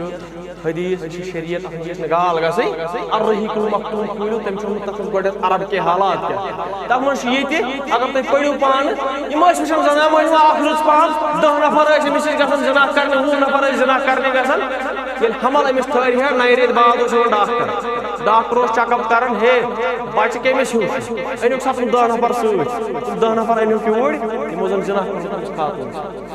حدیث، یہِ چھُ شریعت، اَتھ منٛز چھِ أسۍ نہٕ گال گژھٕنۍ۔ الرحیق المختوم کھوٗلِو، تٔمۍ چھُ ووٚنمُت تَتھ منٛز گۄڈٕنٮ۪تھ عرب کے حالات کیٛاہ۔ تَتھ منٛز چھُ یہِ تہِ، اگر تُہۍ پٔرِو پانہٕ، یِم ٲسۍ وٕچھان زَنان مٲنۍ ما اَکھ رٕژ پَہَم، دَہ نفر ٲسۍ أمِس نِش گژھان زِنا کَرنہِ، وُہ نفر ٲسۍ زِنا کَرنہِ گژھان۔ ییٚلہِ حمل أمِس ٹھٲرۍ ہا، نَیہِ رٮ۪تۍ بعد اوس یِوان ڈاکٹر۔ ڈاکٹر اوس check up کران، ہے، بچہِ کٔمِس ہیوٗ چھُ؟ أنِکھ سا تِم دَہ نفر سۭتۍ۔ تِم دَہ نفر أنِکھ یوٗرۍ، یِمو زَن زِنا کوٚرمُت أمِس خاتوٗن سۭتۍ۔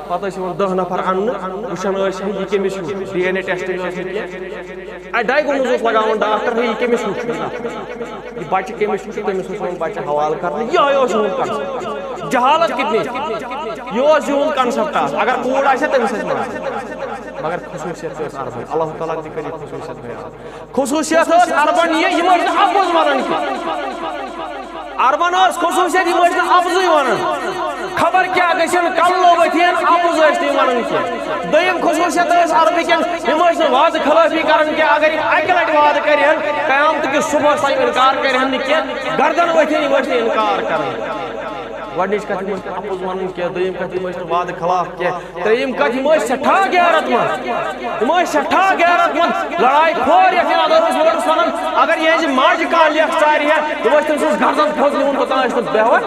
پتہٕ ٲسۍ یِوان دَہ نفر اَننہٕ، وٕچھان ٲسۍ، ہے، یہِ کٔمِس ہیوٗ چھُ؟ DNA testing ٲس نہٕ کینٛہہ۔ اَتہِ diagnose اوس لگاوان ڈاکٹر، ہے، یہِ کٔمِس ہیوٗ چھُ؟ یہِ بچہِ کٔمِس ہیوٗ چھُ؟ تٔمِس اوس یِوان بچہِ حوالہٕ کرنہٕ۔ یِہوٚے اوس یِہُنٛد concept۔ جہالت کِتنی؟ یہِ اوس یِہُنٛد concept آز۔ اگر کوٗر آسہِ ہا، تٔمِس ٲسۍ ماران۔ مگر خصوٗصیت تہِ ٲس عربن۔ اللہ تعالیٰ تہِ کٔرِو خصوٗصیت بیان۔ خصوٗصیت ٲس عربن یہِ، یِم ٲسۍ نہٕ اَپُز وَنان کینٛہہ۔ عربن ٲس خصوٗصیت، یِم ٲسۍ نہٕ اَپزُے وَنان۔ خبر کیٛاہ گژھن، کَلہٕ لوٚب أتھۍ یَن، اَپُز ٲسۍ نہٕ یِم وَنان کینٛہہ۔ دوٚیِم خصوٗصیت ٲس عربہٕ کٮ۪ن، یِم ٲسۍ نہٕ وعدٕ خلٲفی کران کینٛہہ۔ اگر یِم اَکہِ لَٹہِ وعدٕ کَرِہَن، قیامتہٕ کِس صُبحَس تام اِنکار کَرِہَن نہٕ کینٛہہ، گردن ؤتھِتھ یِم ٲسۍ نہٕ اِنکار کران۔ گۄڈٕنِچ کَتھ، یِم ٲسۍ نہٕ اَپُز وَنان کینٛہہ۔ دوٚیِم کَتھ، یِم ٲسۍ نہٕ وعدٕ خلاف کینٛہہ۔ ترٛیٚیِم کَتھ، یِم ٲسۍ سٮ۪ٹھاہ غیرت مند۔ یِم ٲسۍ سٮ۪ٹھاہ غیرت مند۔ لڑاے کھور یَتھ یِم اَدٕ اوس ووٹس وَنان، اگر یِہٕنٛزِ ماجہِ کانٛہہ لیکھ ژارِ ہا، یِم ٲسۍ تٔمۍ سٕنٛز گردن تھوٚد نِوان، توٚتام ٲسۍ تِم بیٚہوان۔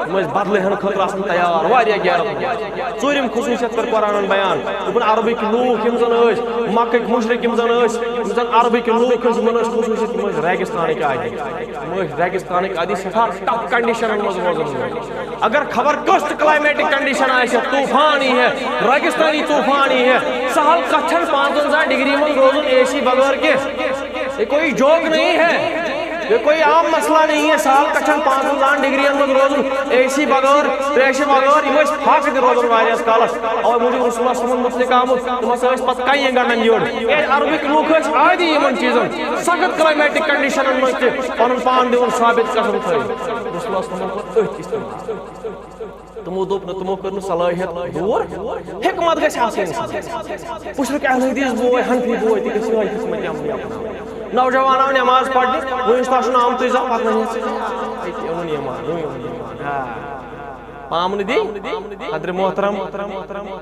یِم ٲسۍ بدلہٕ ہٮ۪نہٕ خٲطرٕ آسان تیار، واریاہ غیرت مند۔ ژوٗرِم خصوٗصیت کٔر قرآنن بیان۔ دوٚپُن، عربٕکۍ لوٗکھ یِم زَن ٲسۍ، مکٕکۍ مُشرِک یِم زَن ٲسۍ، یِم زَن عربٕکۍ لوٗکھ ٲسۍ، یِمَن ٲس خصوٗصیت، یِم ٲسۍ ریگِستانٕکۍ عادی۔ یِم ٲسۍ ریگِستانٕکۍ عادی، سٮ۪ٹھاہ tough conditionن منٛز روزان وٲلۍ۔ اگر خبر کۄس تہِ climatic condition آسہِ، طوفان یی ہے، ریگستانی طوفان یی ہے، سہل کتھ چھنہٕ پانٛژونزاہ ڈگری منٛز روزُن اے سی بغٲر کینٛہہ۔ یہ کوئی joke نہیں ہے، یہ کوئی عام مسئلہ نہیں ہے۔ سہل کتھ چھنہٕ پانٛژونزاہن ڈگرین منٛز روزُن اے سی بغٲر، تریشہِ بغٲر۔ یِم ٲسۍ فاقہٕ تہِ روزان واریاہس کالس۔ اوے موٗجوٗب رسول اللہ صلی اللہ علیہ وسلمن متعلق آمُت، تِم ہسا ٲسۍ پتہٕ کنہِ گنڈان یٔڑ۔ کیازِ عربٕکۍ لوٗکھ ٲسۍ عادی یِمن چیٖزن، سخت climatic conditionن منٛز تہِ پنُن پان دِوان ثابت قسم تھٲوِتھ۔ رسول اللہ صلی اللہ علیہ وسلمن کوٚر أتھۍ استعمال۔ تِمو دوٚپ نہٕ، تِمو کٔر نہٕ صلٲحیت دوٗر، حکمت گژھِ آسٕنۍ اِنسانس۔ پُشرُک اہل حدیث بوے، حنفی بوے تہِ گژھِ یِہوٚے حکمت عملی اپناوُن۔ نوجوان آو نٮ۪ماز پرنہِ، وۄنۍ اوس تَس چھُنہٕ آمتُے زانٛہہ، پتہٕ وَنہِ ہے ژٕ، أتی اوٚنُن یہِ اِمام، وۄنۍ اوٚنُن یہِ اِمام۔ آ۔ پامہٕ نہٕ دی، حضرت محترم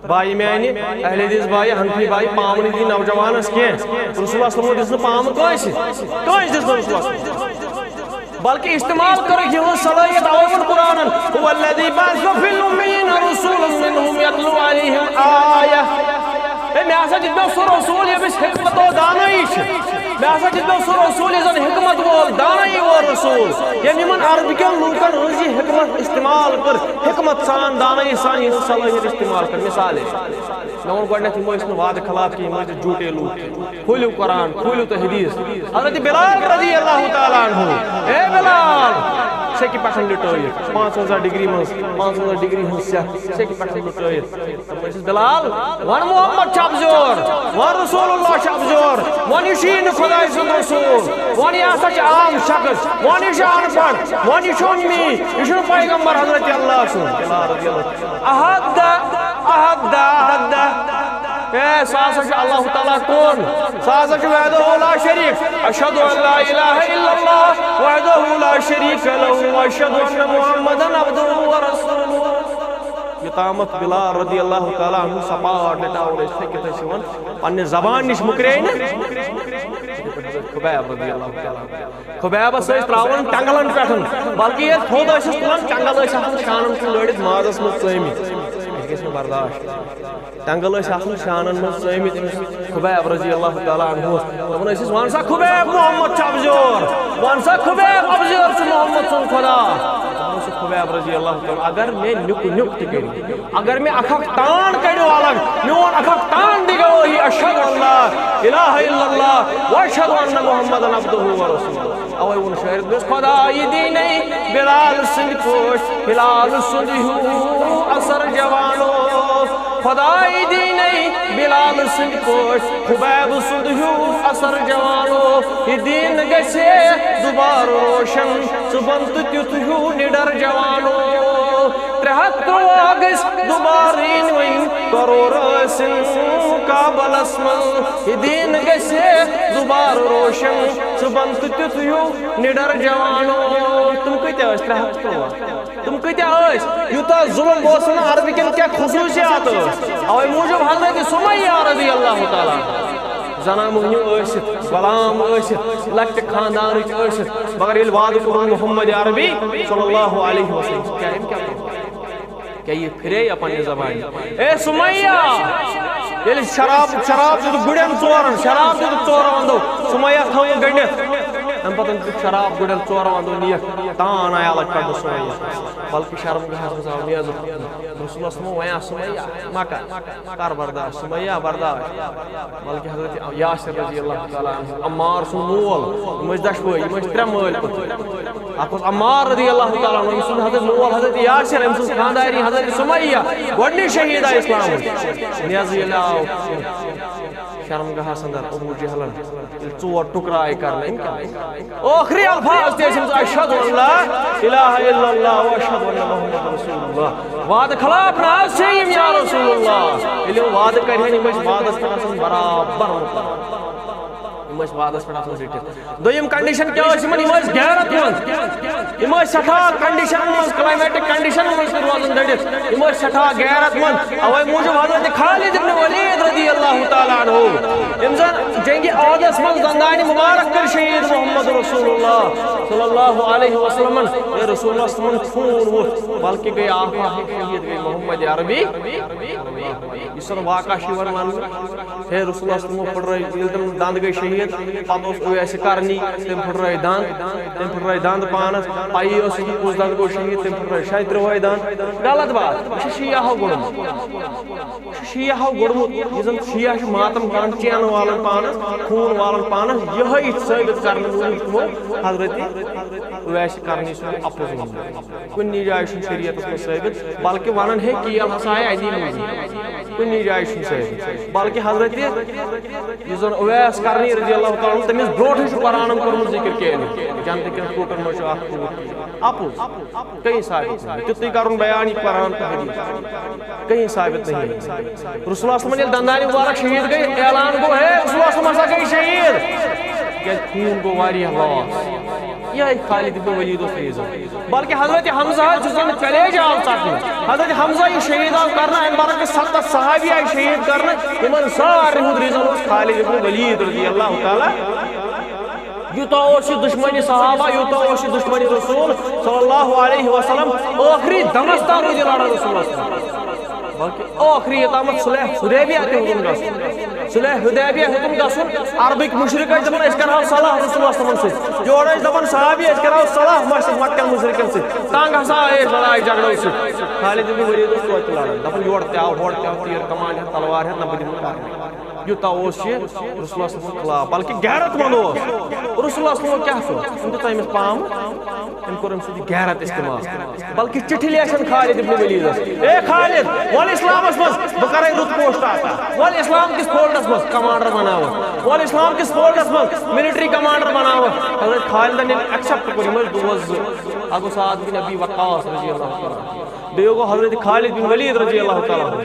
بایہِ میانہِ، اہل حدیث بایہِ، حنفی بایہِ، پامہٕ نہٕ دی نوجوانس کینٛہہ۔ رسول اللہ صلی اللہ علیہ وسلم دِژ نہٕ پامہٕ کٲنٛسہِ، کٲنٛسہِ دِژ نہٕ رسول اللہ صلی اللہ علیہ وسلم۔ بلکہ استعمال کٔرٕکھ یِہٕنٛز صلٲحیت، اوے ووٚن قرآنن، "هو الذي بعث في الأميين رسولا منهم يتلو عليهم آية۔" ہے، مےٚ ہسا دِتمو سُہ رسول، ییٚمِس حکمت و دانٲیی چھِ۔ مےٚ ہسا دِتمو سُہ رسول، یُس زن حکمت وول، دانٲیی وول رسول، ییٚمۍ یِمن عربہٕ کٮ۪ن لوٗکن ہٕنٛز یہِ حکمت استعمال کٔر، حکمت سان، دانٲیی سان یِہٕنٛز صلٲحیت استعمال کٔر۔ مثالے، مےٚ ووٚن گۄڈٕنٮ۪تھ، یِم ٲسۍ نہٕ وعدٕ خلاف کینٛہہ، یِم ٲسۍ جھوٗٹے لوٗکھ۔ کھوٗلِو قرآن، کھوٗلِو تہٕ حدیث۔ حضرت بلال رضی اللہ تعالیٰ عنہ، اے بلال، سیٚکہِ پٮ۪ٹھ لُٹٲیِتھ، پانٛژوَنٛزاہ ڈگری منٛز، پانٛژوَنٛزاہ ڈگری ہٕنٛز سیٚکھ، سیٚکہِ پٮ۪ٹھ لُٹٲیِتھ۔ دوٚپمَس، بلال، وَن محمد چھُ اَپزیور، وَن رسول اللہ چھُ اَپزیور، وَن یہِ چھُ یی نہٕ خۄداے سُنٛد رسول، وَن یہِ ہسا چھُ عام شخص، وَن یہِ چھُ اَن پَڑھ، وَن یہِ چھُ اُمی، یہِ چھُنہٕ پیغمبر حضرت اللہ سُنٛد۔ بلال رضی اللہ عنہ، احد، احد، احد۔ اے، سُہ ہسا چھُ اللہ تعالیٰ کُن، سُہ ہسا چھُ وحدہ لا شریک۔ اشہد ان لا الہ الا اللہ وحدہ لا شریک لہ، واشہد ان محمدا عبدہ ورسولہ۔ یوٚتامَتھ بلال رضی اللہ تعالیٰ عنہ سپاٹ لٹاوُن ٲسۍ، تھٔکِتھ ٲسۍ یِوان، پننہِ زبان نِش مُکرے نہٕ۔ خبیب رضی اللہ تعالیٰ عنہ۔ خبیبس ٲسۍ تراوان ٹنگلن پٮ۪ٹھ، بلکہ ییٚلہِ تھوٚد ٲسِس تُلان، ٹنگل ٲسۍ آسان شانن کُن لٲڑِتھ مازس منٛز ژٲمٕتۍ۔ اَسہِ گژھِ نہٕ برداشت۔ ٹنگل ٲسۍ آسان شانن منٛز ژٲمٕتۍ أمِس خبیب رضی اللہ تعالیٰ عنہ۔ دَپان ٲسِس، "وَن سا خبیب، محمد چھُ اَپزیور، وَن سا خبیب، اَپزیور چھُ محمد سُنٛد خدا۔" دَپان اوسُس خبیب رضی اللہ تعالیٰ عنہ، اگر مےٚ نیُک نیُک تہِ کٔرِو، اگر مےٚ اکھ اکھ تان کٔڑِو الگ، میون اکھ اکھ تان دِ گوٲہی، اشہد ان لا الہ الا اللہ و اشہد ان محمدا عبدہ و رسولہ۔ اوے ووٚن شٲعرن، دوٚپُس، خداے دیٖنے بلال سٕنٛدۍ پٲٹھۍ، بلال سُنٛد ہیوٗ اثر جوانو۔ خداے دیٖنے بلال سٕنٛدۍ پٲٹھۍ، خبیب سُنٛد ہیوٗ اثر جوانو۔ یہِ دیٖن گژھِ دوبارٕ روشن، ژٕ بن تہٕ تیُتھ ہیوٗ نِڈر جوانو۔ ترٛےٚ ہتھ ترٛواہ گٔژھۍ دوبارٕ یِنۍ وۄنۍ، کرور ٲسِن کابلس منٛز۔ یہِ دیٖن گژھِ دوبارٕ روشن، ژٕ بن تہٕ تیُتھ ہیوٗ نِڈر جوانو۔ تِم کۭتیاہ ٲسۍ؟ ترٛےٚ ہتھ تہٕ ترٛواہ۔ تِم کۭتیاہ ٲسۍ؟ یوٗتاہ ظُلم اوس نہٕ عربہٕ کٮ۪ن کیٛاہ خصوٗصیات ٲسۍ؟ اوے موٗجوٗب حضرت سُمیہ رضی اللہ تعالیٰ عنہا، زنان مۄہنیو ٲسِتھ، غلام ٲسِتھ، لۄکٹہِ خاندانٕچ ٲسِتھ، مگر ییٚلہِ وعدٕ کوٚرُن محمد عربی صلی اللہ علیہ وسلم، کیٛاہ أمۍ کیٛاہ کوٚر؟ کیٛاہ یہِ پھرے یا پننہِ زبانہِ؟ اے سُمیہ، ییٚلہِ شراب، شراب دیُتُکھ گُرٮ۪ن ژورن، شراب دیُتُکھ ژورو اندو، سُمیہ تھٲوٕن گٔنڈِتھ۔ اَمہِ پتہٕ دیُتُکھ شراب گُرٮ۪ن ژورو اندو نِیَکھ، تان آے الگ کڑنہٕ سُمیہ۔ بلکہِ شرمگاہس منٛز آو نیزُک۔ رسول اللہ صلی اللہ علیہ وسلم وَنہِ، سُمیہ، مہ کر، کر برداشت، سُمیہ، برداشت۔ بلکہِ حضرت یاسر رضی اللہ تعالیٰ عنہ، عمار سُنٛد مول، یِم ٲسۍ دۄشوٕے، یِم ٲسۍ ترٛےٚ مٲلۍ پُتٕرۍ۔ اکھ اوس عمار رضی اللہ تعالیٰ عنہ، أمۍ سُنٛد حضرت مول حضرت یاسر، أمۍ سٕنٛز خانٛدارِنۍ حضرت سُمیہ، گۄڈٕنِچ شہیٖدہ اِسلامٕچ۔ نیزٕ ییٚلہِ آو شرمگاہس اندر ابو جہلن، ییٚلہِ ژور ٹُکرٕ آیہِ کرنہٕ، أمۍ کیٛاہ؟ ٲخری الفاظ تہِ ٲسۍ أمِس، "اشہد ان لا الہ الا اللہ و اشہد ان محمد رسول اللہ۔" وعدٕ خلاف نہ حظ چھِ یِم یا رسول اللہ۔ ییٚلہِ یِم وعدٕ کرِہن، یِم ٲسۍ وعدس پٮ۪ٹھ آسان برابر مُتفق۔ یِم ٲسۍ وعدس پٮ۪ٹھ آسان ڈٹِتھ۔ دوٚیِم کنڈیشن کیٛاہ ٲس یِمن؟ یِم ٲسۍ غیرت مند۔ یِم ٲسۍ سٮ۪ٹھاہ کنڈیشنن منٛز، کلایمیٹک کنڈیشنن منٛز تہِ روزان ڈٔٹِتھ۔ یِم ٲسۍ سٮ۪ٹھاہ غیرت مند۔ اوے موٗجوٗب حضرت خالد ابن ولید رضی اللہ تعالیٰ عنہ، یِم زن جنگِ احدس منٛز دندانِ مبارک کٔرۍ شہید محمد رسول اللہ صلی اللہ علیہ وسلمن۔ اے رسول اللہ صلی اللہ علیہ وسلمن خوٗن ووٚتھ، بلکہِ گٔے آفاق شہید گٔے محمد عربی۔ یُس زن واقعہ چھُ یِوان وننہٕ۔ ہے رسول اللہ صلی اللہ علیہ وسلم پھٕٹرٲے، ییٚلہِ تِم دند گٔے شہید، پتہٕ اوس اویس قرنی، تٔمۍ پھٕٹرٲے دند، تٔمۍ پھٕٹرٲے دند پانس، پَیی ٲسٕس نہٕ کُس دند گوٚو شہید، تٔمۍ پھٕٹرٲے شاید ترٛوہے دند۔ غلط بات، یہِ چھُ شیعہو گوٚڑمُت۔ یہِ چھُ شیعہو گوٚڑمُت، یُس زن شیعہ چھُ ماتم کران چینہٕ والن پانس، خوٗن والن پانس، یِہوٚے ثٲبت کرنہٕ موٗجوٗب تِمو حضرت اویس قرنی سُنٛد اپُز ووٚنمُت۔ کُنہِ جایہِ چھُنہٕ شریعتس منٛز ثٲبت، بلکہِ ونان ہے کیل ہسا آیہِ اَمی موٗجوٗب۔ کُنہِ جایہِ چھُنہٕ ثٲبت، بلکہِ حضرت یُس زن اویس قرنی رضی اللہ تعالیٰ عنہ، تٔمِس برونٛٹھٕے چھُ قرآنن کوٚرمُت ذکر کیٛاہ نیُن؟ جنتہٕ کٮ۪ن پھوٗٹن منٛز چھُ اکھ پھوٗٹ اَپُز۔ کہیں ثابت نہیں۔ تیُتھُے کرُن بیان یہِ قرآن تہٕ حدیث۔ کہیں ثابت نہیں۔ رسول اللہ صلی اللہ علیہ وسلم ییٚلہِ دندانِ مبارک شہید گٔے، اعلان گوٚو، ہے رسول اللہ صلی اللہ علیہ وسلم ہسا گٔے شہید۔ تِکیٛازِ خوٗن گوٚو واریاہ loss۔ یِہوٚے خالد ابن ولید اوس ریٖزن۔ بلکہِ حضرت حمزہ حظ، یُس زن کلیجہ آو ژٹنہٕ، حضرت حمزہ یُس شہیٖد آو کرنہٕ، امہِ برعکس ستتھ صحابی آیہِ شہیٖد کرنہٕ، یِمن سارنٕے ہُنٛد ریٖزن اوس خالد ابن ولید رضی اللہ تعالیٰ۔ یوٗتاہ اوس یہِ دُشمنِ صحابہ، یوٗتاہ اوس یہِ دُشمنِ رسول صلی اللہ علیہ وسلم، ٲخری دمس تام روٗد یہِ لڑان رسول اللہ صلی اللہ علیہ وسلم۔ بلکہِ ٲخری یوٚتامَتھ صلح حدیبیہ تہِ ہیوٚتُن گژھُن۔ صلح حدیبیہ ہیوٚتُن گژھُن۔ عربٕکۍ مُشرِک ٲسۍ دَپان، "أسۍ کَرہاو صلح رسول اللہ صلی اللہ علیہ وسلم سۭتۍ۔" یورٕ ٲسۍ دَپان صحابی، "أسۍ کَرہاو صلح مَس-، مَکہٕ کٮ۪ن مُشرِکَن سۭتۍ۔" تنٛگ ہسا آیہِ أسۍ لڑایہِ جھگڑو سۭتۍ۔ خالد ابن ولید اوس توتہِ لڑان، دَپان، "یورٕ تہِ آو، ہورٕ تہِ آو، تیٖر کمان ہٮ۪تھ، تلوار ہٮ۪تھ، نہ بہٕ دِمہٕ کرنہٕ۔" یوٗتاہ اوس یہِ رسول اللہ صلی اللہ علیہ وسلم خلاف، بلکہِ غیرت مند اوس۔ رسول اللہ صلی اللہ علیہ وسلم کیٛاہ چھُ؟ أمۍ دیُت أمِس پامہٕ، أمۍ کوٚر أمۍ سۭتۍ غیرت استعمال۔ بلکہِ چِٹھِ لیکھن خالد ابن ولید، "اے خالد، وَل اسلامس منٛز، بہٕ کرے رُت پوسٹ عطا۔ وَل اسلام کِس فولڈس منٛز کمانڈر بناوَکھ۔ وَل اسلام کِس فولڈس منٛز ملٹری کمانڈر بناوَکھ۔" حضرت خالدن ییٚلہِ ایکسپٹ کوٚر، یِم ٲسۍ دوس زٕ، اکھ گوٚو سعد بن ابی وقاص رضی اللہ تعالیٰ عنہ، بیٚیہِ گوٚو حضرت خالد بن ولید رضی اللہ تعالیٰ عنہ۔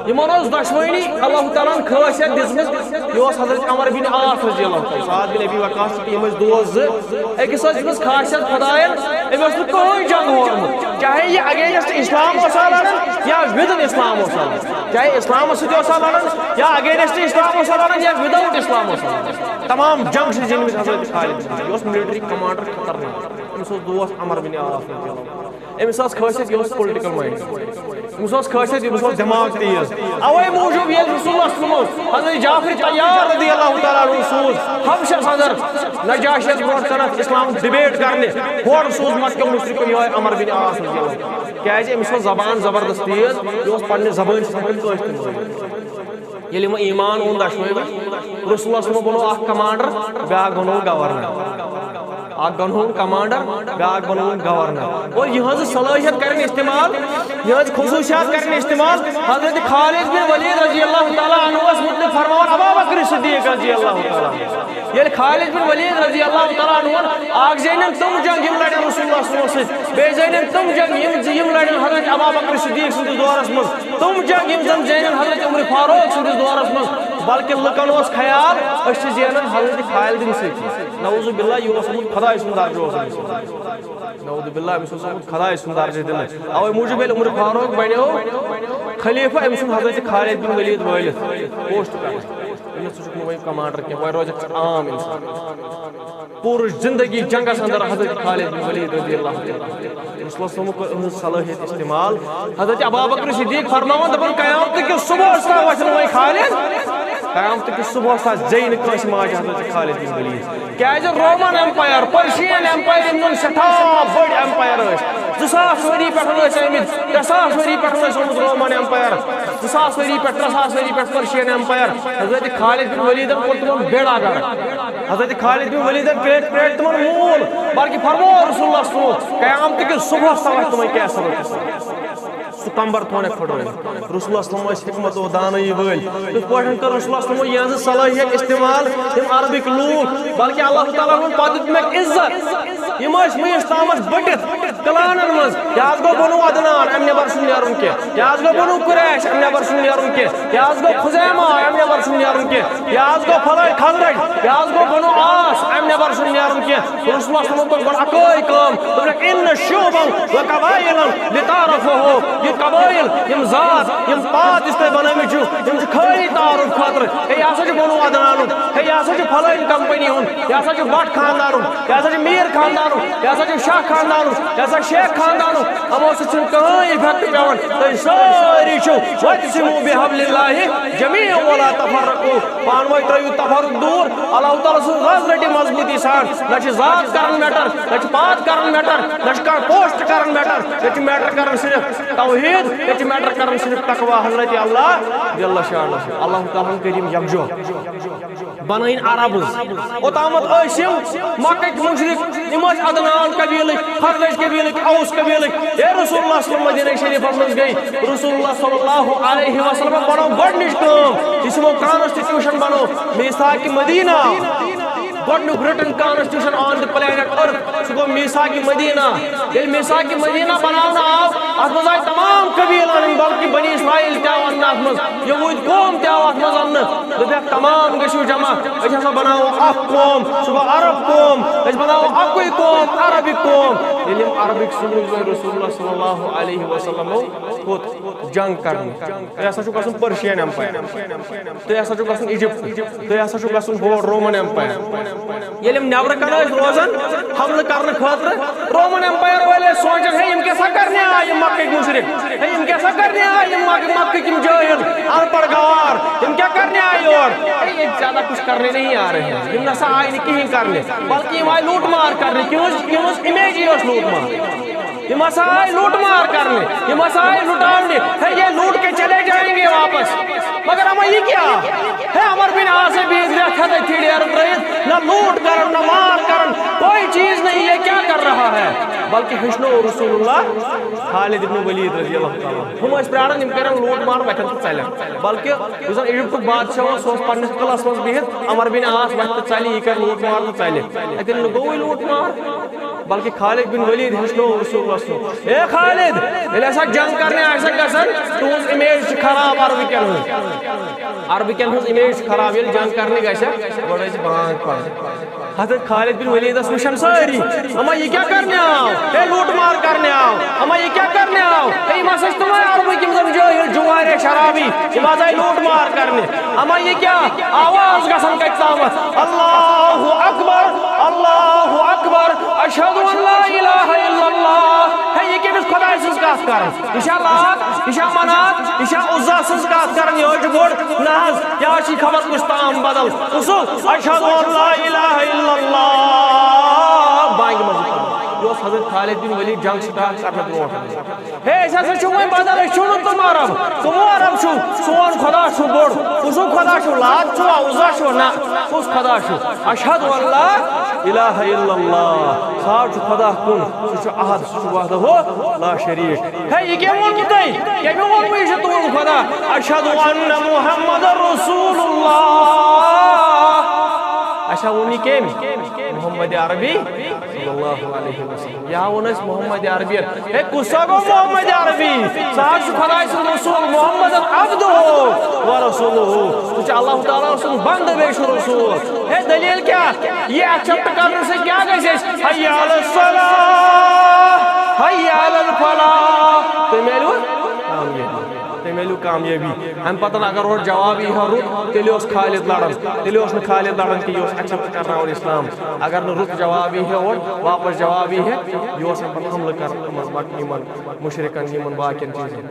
یِمن اوس دۄشوٕنی اللہ تعالیٰ ہن خٲصیت دِژمٕژ، یہِ اوس حضرت عمر بن عاص رضی اللہ تعالیٰ، سعد بن ابی وقاص تہٕ یِم ٲسۍ دوس زٕ۔ أکِس ٲس دِژمٕژ خاصیت خۄدایَن، أمۍ اوس نہٕ کٕہٕنۍ جنگ ہورمُت، چاہے یہِ against اسلام اوسا لڑان یا within اسلام اوسا لڑان، چاہے اسلامس سۭتۍ اوسا لڑان یا against اسلام اوسا لڑان یا without اسلام اوسا لڑان۔ تمام جنگ چھِ زیٖنمٕژ حضرت خالد۔ یہِ اوس ملٹری کمانڈر خطرناک۔ أمِس اوس دوس عمر بن عاص رضی اللہ عنہ۔ أمِس ٲس خٲصیت، یہِ اوس پُلٹِکل مایِنڈ۔ أمِس اوس خٲصیت، أمِس اوس دٮ۪ماغ تیز۔ اَوَے موٗجوٗب ییٚلہِ رسول اللہ صلی اللہ علیہ وسلم اوس، حضرت جعفر طیار رضی اللہ تعالیٰ عنہ سوٗز حبشس اندر نجاشیَس برونٛٹھ کَنَتھ اسلام ڈِبیٹ کرنہِ، ہورٕ سوٗز مکہ کیو مُشرِکو یِہوٚے عمر بن عاص رضی اللہ عنہ۔ کیٛازِ؟ أمِس اوس زبان زبردست تیز، یہِ اوس پننہِ زبٲنۍ سۭتۍ ہٮ۪کان کٲنٛسہِ تہِ مٲرِتھ۔ ییٚلہِ یِمو ایمان اوٚن دۄشوٕے، رسول اللہ صلی اللہ علیہ وسلم بنوو اکھ کمانڈر، بیٛاکھ بنووُن گورنر۔ اکھ بنووُن کمانڈر، بیٛاکھ بنووُن گورنر۔ اور یِہٕنٛز صلٲحیت کرن استعمال، یِہٕنٛز خصوٗصیات کرن استعمال۔ حضرت خالد بن ولید رضی اللہ تعالیٰ عنہ اوس مُتعلِق فرماوان ابا بکر صدیق رضی اللہ تعالیٰ عنہ۔ ییٚلہِ خالد بن ولید رضی اللہ تعالیٰ عنہ اکھ زینن تِم جنگ یِم لڑن رسول اللہ صلی اللہ علیہ وسلم سۭتۍ، بیٚیہِ زینن تِم جنگ یِم زِ یِم لڑن حضرت ابا بکر صدیق سٕنٛدِس دورس منٛز، تِم جنگ یِم زن زینن حضرت عمر فاروق سٕنٛدِس دورس منٛز، بلکہِ لُکن اوس خیال أسۍ چھِ زینان حضرت خالدن سۭتۍ۔ نعوذ باللہ، یہِ اوس اوسمُت خداے سُنٛد درجہٕ اوس أمِس۔ نعوذ باللہ، أمِس اوس اوسمُت خداے سُنٛد درجہٕ دِنہٕ۔ اوے موٗجوٗب ییٚلہِ عمر فاروق بنیو خلیفہ، أمۍ ژھُن حضرت خالد بن ولید وٲلِتھ پوسٹ پٮ۪ٹھ۔ أمِس ژٕ چھُکھ نہٕ وۄنۍ کمانڈر کینٛہہ، وۄنۍ روزکھ ژٕ عام انسان۔ پوٗرٕ زندگی جنگس اندر حضرت خالد بن ولید رضی اللہ تعالیٰ عنہ۔ رسول اللہ صلی اللہ علیہ وسلم کوٚر أہٕنٛز صلٲحیت استعمال۔ حضرت ابابکر صدیق فرماوان دپان، "قیامتہٕ کِس صبحس تام وۄتھِ نہٕ وۄنۍ خالد، قیامتہٕ کِس صبحس تام زیٚیہِ نہٕ کٲنٛسہِ ماجہِ حضرت خالد بن ولید۔" کیازِ رومن ایمپایر، پرشین ایمپایر، یِم زن سٮ۪ٹھاہ بٔڑۍ ایمپایر ٲسۍ، زٕ ساس ؤری پٮ۪ٹھ ٲسۍ آمٕتۍ، ترٛےٚ ساس ؤری پٮ۪ٹھ ٲسۍ آمٕتۍ رومن ایمپایر، زٕ ساس ؤری پٮ۪ٹھ، ترٛےٚ ساس ؤری پٮ۪ٹھ پرشین ایمپایر۔ حضرت خالد بن ولیدن کوٚر تِمن بیڑا گرک۔ حضرت خالد بن ولیدن پیٹ پیٹ تِمن موٗل، بلکہِ فرموو رسول اللہ صلی اللہ علیہ وسلم، "قیامتہٕ کِس صبحس تام آسہِ تِمن کیسر سُہ کمبر تھوڑا پھٹرٲوِتھ۔" رسول اللہ صلی اللہ علیہ وسلم ٲسۍ حکمت و دانٲیی وٲلۍ۔ تِتھ پٲٹھۍ کٔر رسول اللہ صلی اللہ علیہ وسلم یِہٕنٛز صلٲحیت استعمال، تِم عربٕکۍ لوٗکھ، بلکہِ اللہ تعالیٰ ہن پتہٕ دیُت مےٚ عزت۔ یِم ٲسۍ وٕنیُس تامَتھ بٔٹِتھ کلانن منٛز۔ یہِ حظ گوٚو بنو عدنان، اَمہِ نٮ۪بر چھُنہٕ نیرُن کینٛہہ۔ یہِ حظ گوٚو بنو قریش، اَمہِ نٮ۪بر چھُنہٕ نیرُن کینٛہہ۔ یہِ حظ گوٚو خزیمہ، اَمہِ نٮ۪بر چھُنہٕ نیرُن کینٛہہ۔ یہِ حظ گوٚو فلٲنۍ خزرج، یہِ حظ گوٚو بنو عاص، اَمہِ نٮ۪بر چھُنہٕ نیرُن کینٛہہ۔ رسول اللہ صلی اللہ علیہ وسلم کوٚر گۄڈٕ اَکٲے کٲم، دوٚپُکھ، "ان شعبا و قبائلا لتعارفوا"۔ یہِ قبٲیل، یِم ذات، یِم پاتھ یُس تۄہہِ بنٲومٕتۍ چھِو، یِم چھِ خٲلی تعارُف خٲطرٕ۔ ہے، یہِ ہسا چھُ بنو عدنانُک، ہے، یہِ ہسا چھُ فلٲنۍ کمپنی ہُنٛد، یہِ ہسا چھُ بٹ خاندانُک، یہِ ہسا چھُ میٖر خاندانُک، یہِ ہسا چھُ شاہ خاندانُک، یہِ ہسا شیخ خاندانُک۔ یِمو سۭتۍ چھُنہٕ کٕہٕنۍ effect پٮ۪وان۔ تُہۍ سٲری چھِو، "واعتصموا بحبل اللہ جمیعا ولا تفرقوا"۔ پانہٕ ؤنۍ ترٲیِو تفرق دوٗر۔ اللہ تعالیٰ سُنٛد رز رٔٹِو مضبوٗطی سان۔ نہ چھِ ذات کران matter، نہ چھِ پاتھ کران matter، نہ چھِ کانٛہہ post کران matter۔ ییٚتہِ چھِ matter کران صرف توحید، ییٚتہِ چھِ matter کران صرف تقویٰ حضرت اللہ جل شانہ۔ اللہ تعالیٰ ہن کٔرۍ یِم یکجہ۔ بنٲوِن عربز۔ اوتامتھ ٲسۍ یِم مکٕکۍ مُشرِک، یِم ٲسۍ عدنان قبیلٕکۍ، خزرج قبیلٕکۍ، اوس قبیلٕکۍ۔ ییٚلہِ رسول اللہ صلی اللہ علیہ وسلم مدینہ شریفس منٛز گٔے، رسول اللہ صلی اللہ علیہ وسلم بنٲو گۄڈٕنِچ کٲم، یُس یِمو constitution بنوو، میثاق مدینہ۔ گۄڈٕنیُک written constitution on the planet earth، سُہ گوٚو میٖثاقِ مدینہ۔ ییٚلہِ میٖثاقِ مدینہ بناونہٕ آو، اَتھ منٛز آے تمام قبیٖلن ہٕنٛدۍ، بلکہِ بنی اسرائیل تہِ آو اَننہٕ اَتھ منٛز، یہوٗدۍ قوم تہِ آو اَتھ منٛز اَننہٕ۔ دوٚپُکھ، تمام گٔژھِو جمع، أسۍ ہسا بناوو اکھ قوم، سُہ گوٚو عرب قوم۔ أسۍ بناوو اَکُے قوم، عربِک قوم۔ ییٚلہِ یِم عربٕکۍ سوٗزۍ وۄنۍ رسول اللہ صلی اللہ علیہ وسلمو کوٚت؟ جنگ کرنہِ۔ تۄہہِ ہسا چھُو گژھُن پٔرشین ایمپایر، تۄہہِ ہسا چھُو گژھُن ایجپٹ، تۄہہِ ہسا چھُو گژھُن ہور رومن ایمپایر۔ ییٚلہِ یِم نیبرٕ کنہِ ٲسۍ روزان حملہٕ کرنہٕ خٲطرٕ، رومن ایمپایر وٲلۍ ٲسۍ سونچان، ہے، یِم کیٛاہ سا کرنہِ آے یِم مکٕکۍ مُشرِک؟ ہے، یِم کیٛاہ سا کرنہِ آے یِم مکہٕ-، مکٕکۍ یِم جٲہِل، ان پڑھ گوار؟ یِم کیٛاہ کرنہِ آے یور؟ ہے، یہ زیادہ کچھ کرنے نہیں آ رہے ہیں۔ یِم نسا آے نہٕ کِہیٖنۍ کرنہِ، بلکہِ یِم آے لوٗٹ مار کرنہِ۔ کِہٕنٛز، کِہٕنٛز امیجی ٲس لوٗٹ مار۔ یِم ہسا آے لوٗٹ مار کرنہِ، یِم ہسا آے لُٹاونہِ۔ ہے، یہ لوٹ کے چلے جائیں گے واپس۔ مگر اما یہ کیا؟ ہے، عمر بن عاص ہے بیس رٮ۪تھ ہٮ۪تھ أتھی ڈیرٕ ترٲیِتھ، نہ لوٗٹ کرن، نہ مار کرن، کوئی چیز نہیں، یہ کیا کر رہا ہے؟ بلکہ ہیٚچھنو رسول اللہ خالد ابن ولید رضی اللہ تعالیٰ عنہ۔ ہُم ٲسۍ پرٛاران، یِم کرن لوٗٹ مار، وۄتھن تہٕ ژلن۔ بلکہ یُس زن ایجپٹُک بادشاہ اوس، سُہ اوس پننِس قلعس منٛز بِہِتھ، عمر بن عاص وۄتھِ تہٕ ژلہِ، یہِ کرِ لوٗٹ مار تہٕ ژلہِ۔ اتہِ نہٕ گوٚوٕے لوٗٹ مار۔ بلکہ خالد بن ولید ہیٚچھنو رسول اللہ صلی اللہ علیہ وسلم۔ اے خالد، ییٚلہِ ہسا جنگ کرنہِ آسہِ گژھان، تُہنٛز امیج چھِ خراب عربہٕ کٮ۪ن ہٕنٛز۔ عربہٕ کٮ۪ن ہٕنٛز امیج چھِ خراب، ییٚلہِ جنگ کرنہِ گژھِ، گۄڈٕ ٲسۍ بانگ پران۔ حضرت خالد بن ولیدس وٕچھن سٲری، اما یہِ کیٛاہ کرنہِ آو؟ ہے، لوٗٹ مار کرنہِ آو۔ اما یہِ کیٛاہ کرنہِ آو؟ ہے، یِم ہسا چھِ تِمے عربٕکۍ، یِم زن جٲہِل، جُوارِ، شرابی، یِم حظ آے لوٗٹ مار کرنہِ۔ اما یہِ کیٛاہ آواز گژھان کتہِ تامتھ؟ اللہ اکبر، اللہ اکبر، اشہد ان لا الہ الا اللہ۔ ہے، یہِ کٔمِس خۄداے سٕنٛز کتھ کران؟ یہِ چھا لات؟ یہِ چھا منات؟ یہِ چھا عزا سٕنٛز کتھ کران؟ یہِ حظ چھُ بوٚڑ۔ نہ حظ، یہِ حظ چھِ خبر کُس تام بدل۔ کُسُ؟ اشہد ان لا الہ الا اللہ۔ بانگہِ منٛز یہِ اوس حضرت خالد بن ولید جنگ سٹارٹ کرنہٕ برونٛٹھ۔ ہے، أسۍ ہسا چھِ وۄنۍ بدل، أسۍ چھِو نہٕ تِم عرب۔ کٕمو عرب چھِو؟ سون خدا چھُ بوٚڑ۔ کُسُ خدا چھُ؟ لات چھُوا؟ عزا چھُوا؟ نہ، کُس خدا چھُ؟ اشہد ان لا الہ الا اللہ۔ سُہ حظ چھُ خدا کُن، سُہ چھُ احد، سُہ چھُ وحدہ لا شریک۔ ہے، یہِ کٔمۍ ووٚنوٕ تۄہہِ؟ کٔمۍ ووٚنوٕ یہِ چھُ تُہُنٛد خدا؟ اشہد ان محمد رسول اللہ۔ اچھا، ووٚن یہِ کٔمۍ؟ محمد عربی صلی اللہ علیہ وسلم۔ یا ووٚن اَسہِ محمد عربی۔ ہے، کُس سا گوٚو محمد عربی؟ سُہ حظ چھُ خداے سُنٛد رسول، محمد عبدہ و رسولہ۔ سُہ چھُ اللہ تعالیٰ سُنٛد بنٛدٕ، بیٚیہِ چھُ رسول۔ ہے، دٔلیٖل کیٛاہ؟ یہِ ایکسپٹ کرنہٕ سۭتۍ کیٛاہ گژھِ اَسہِ؟ حی علی الصلاۃ، حی علی الفلاح۔ تُہۍ میلوٕ کامیٲبی۔ تٔمۍ میلیو کامیٲبی۔ اَمہِ پتہٕ اگر اورٕ جواب یی ہا رُت، تیٚلہِ اوس خالد لڑان، تیٚلہِ اوس نہٕ خالد لڑان کینٛہہ، یہِ اوس ایکسپٹ کرناوان اسلام۔ اگر نہٕ رُت جواب یی ہے اورٕ، واپس جواب یی ہے، یہِ اوس اَمہِ پتہٕ حملہٕ کران یِمن مک-، یِمن مُشرکن، یِمن باقین چیٖزن۔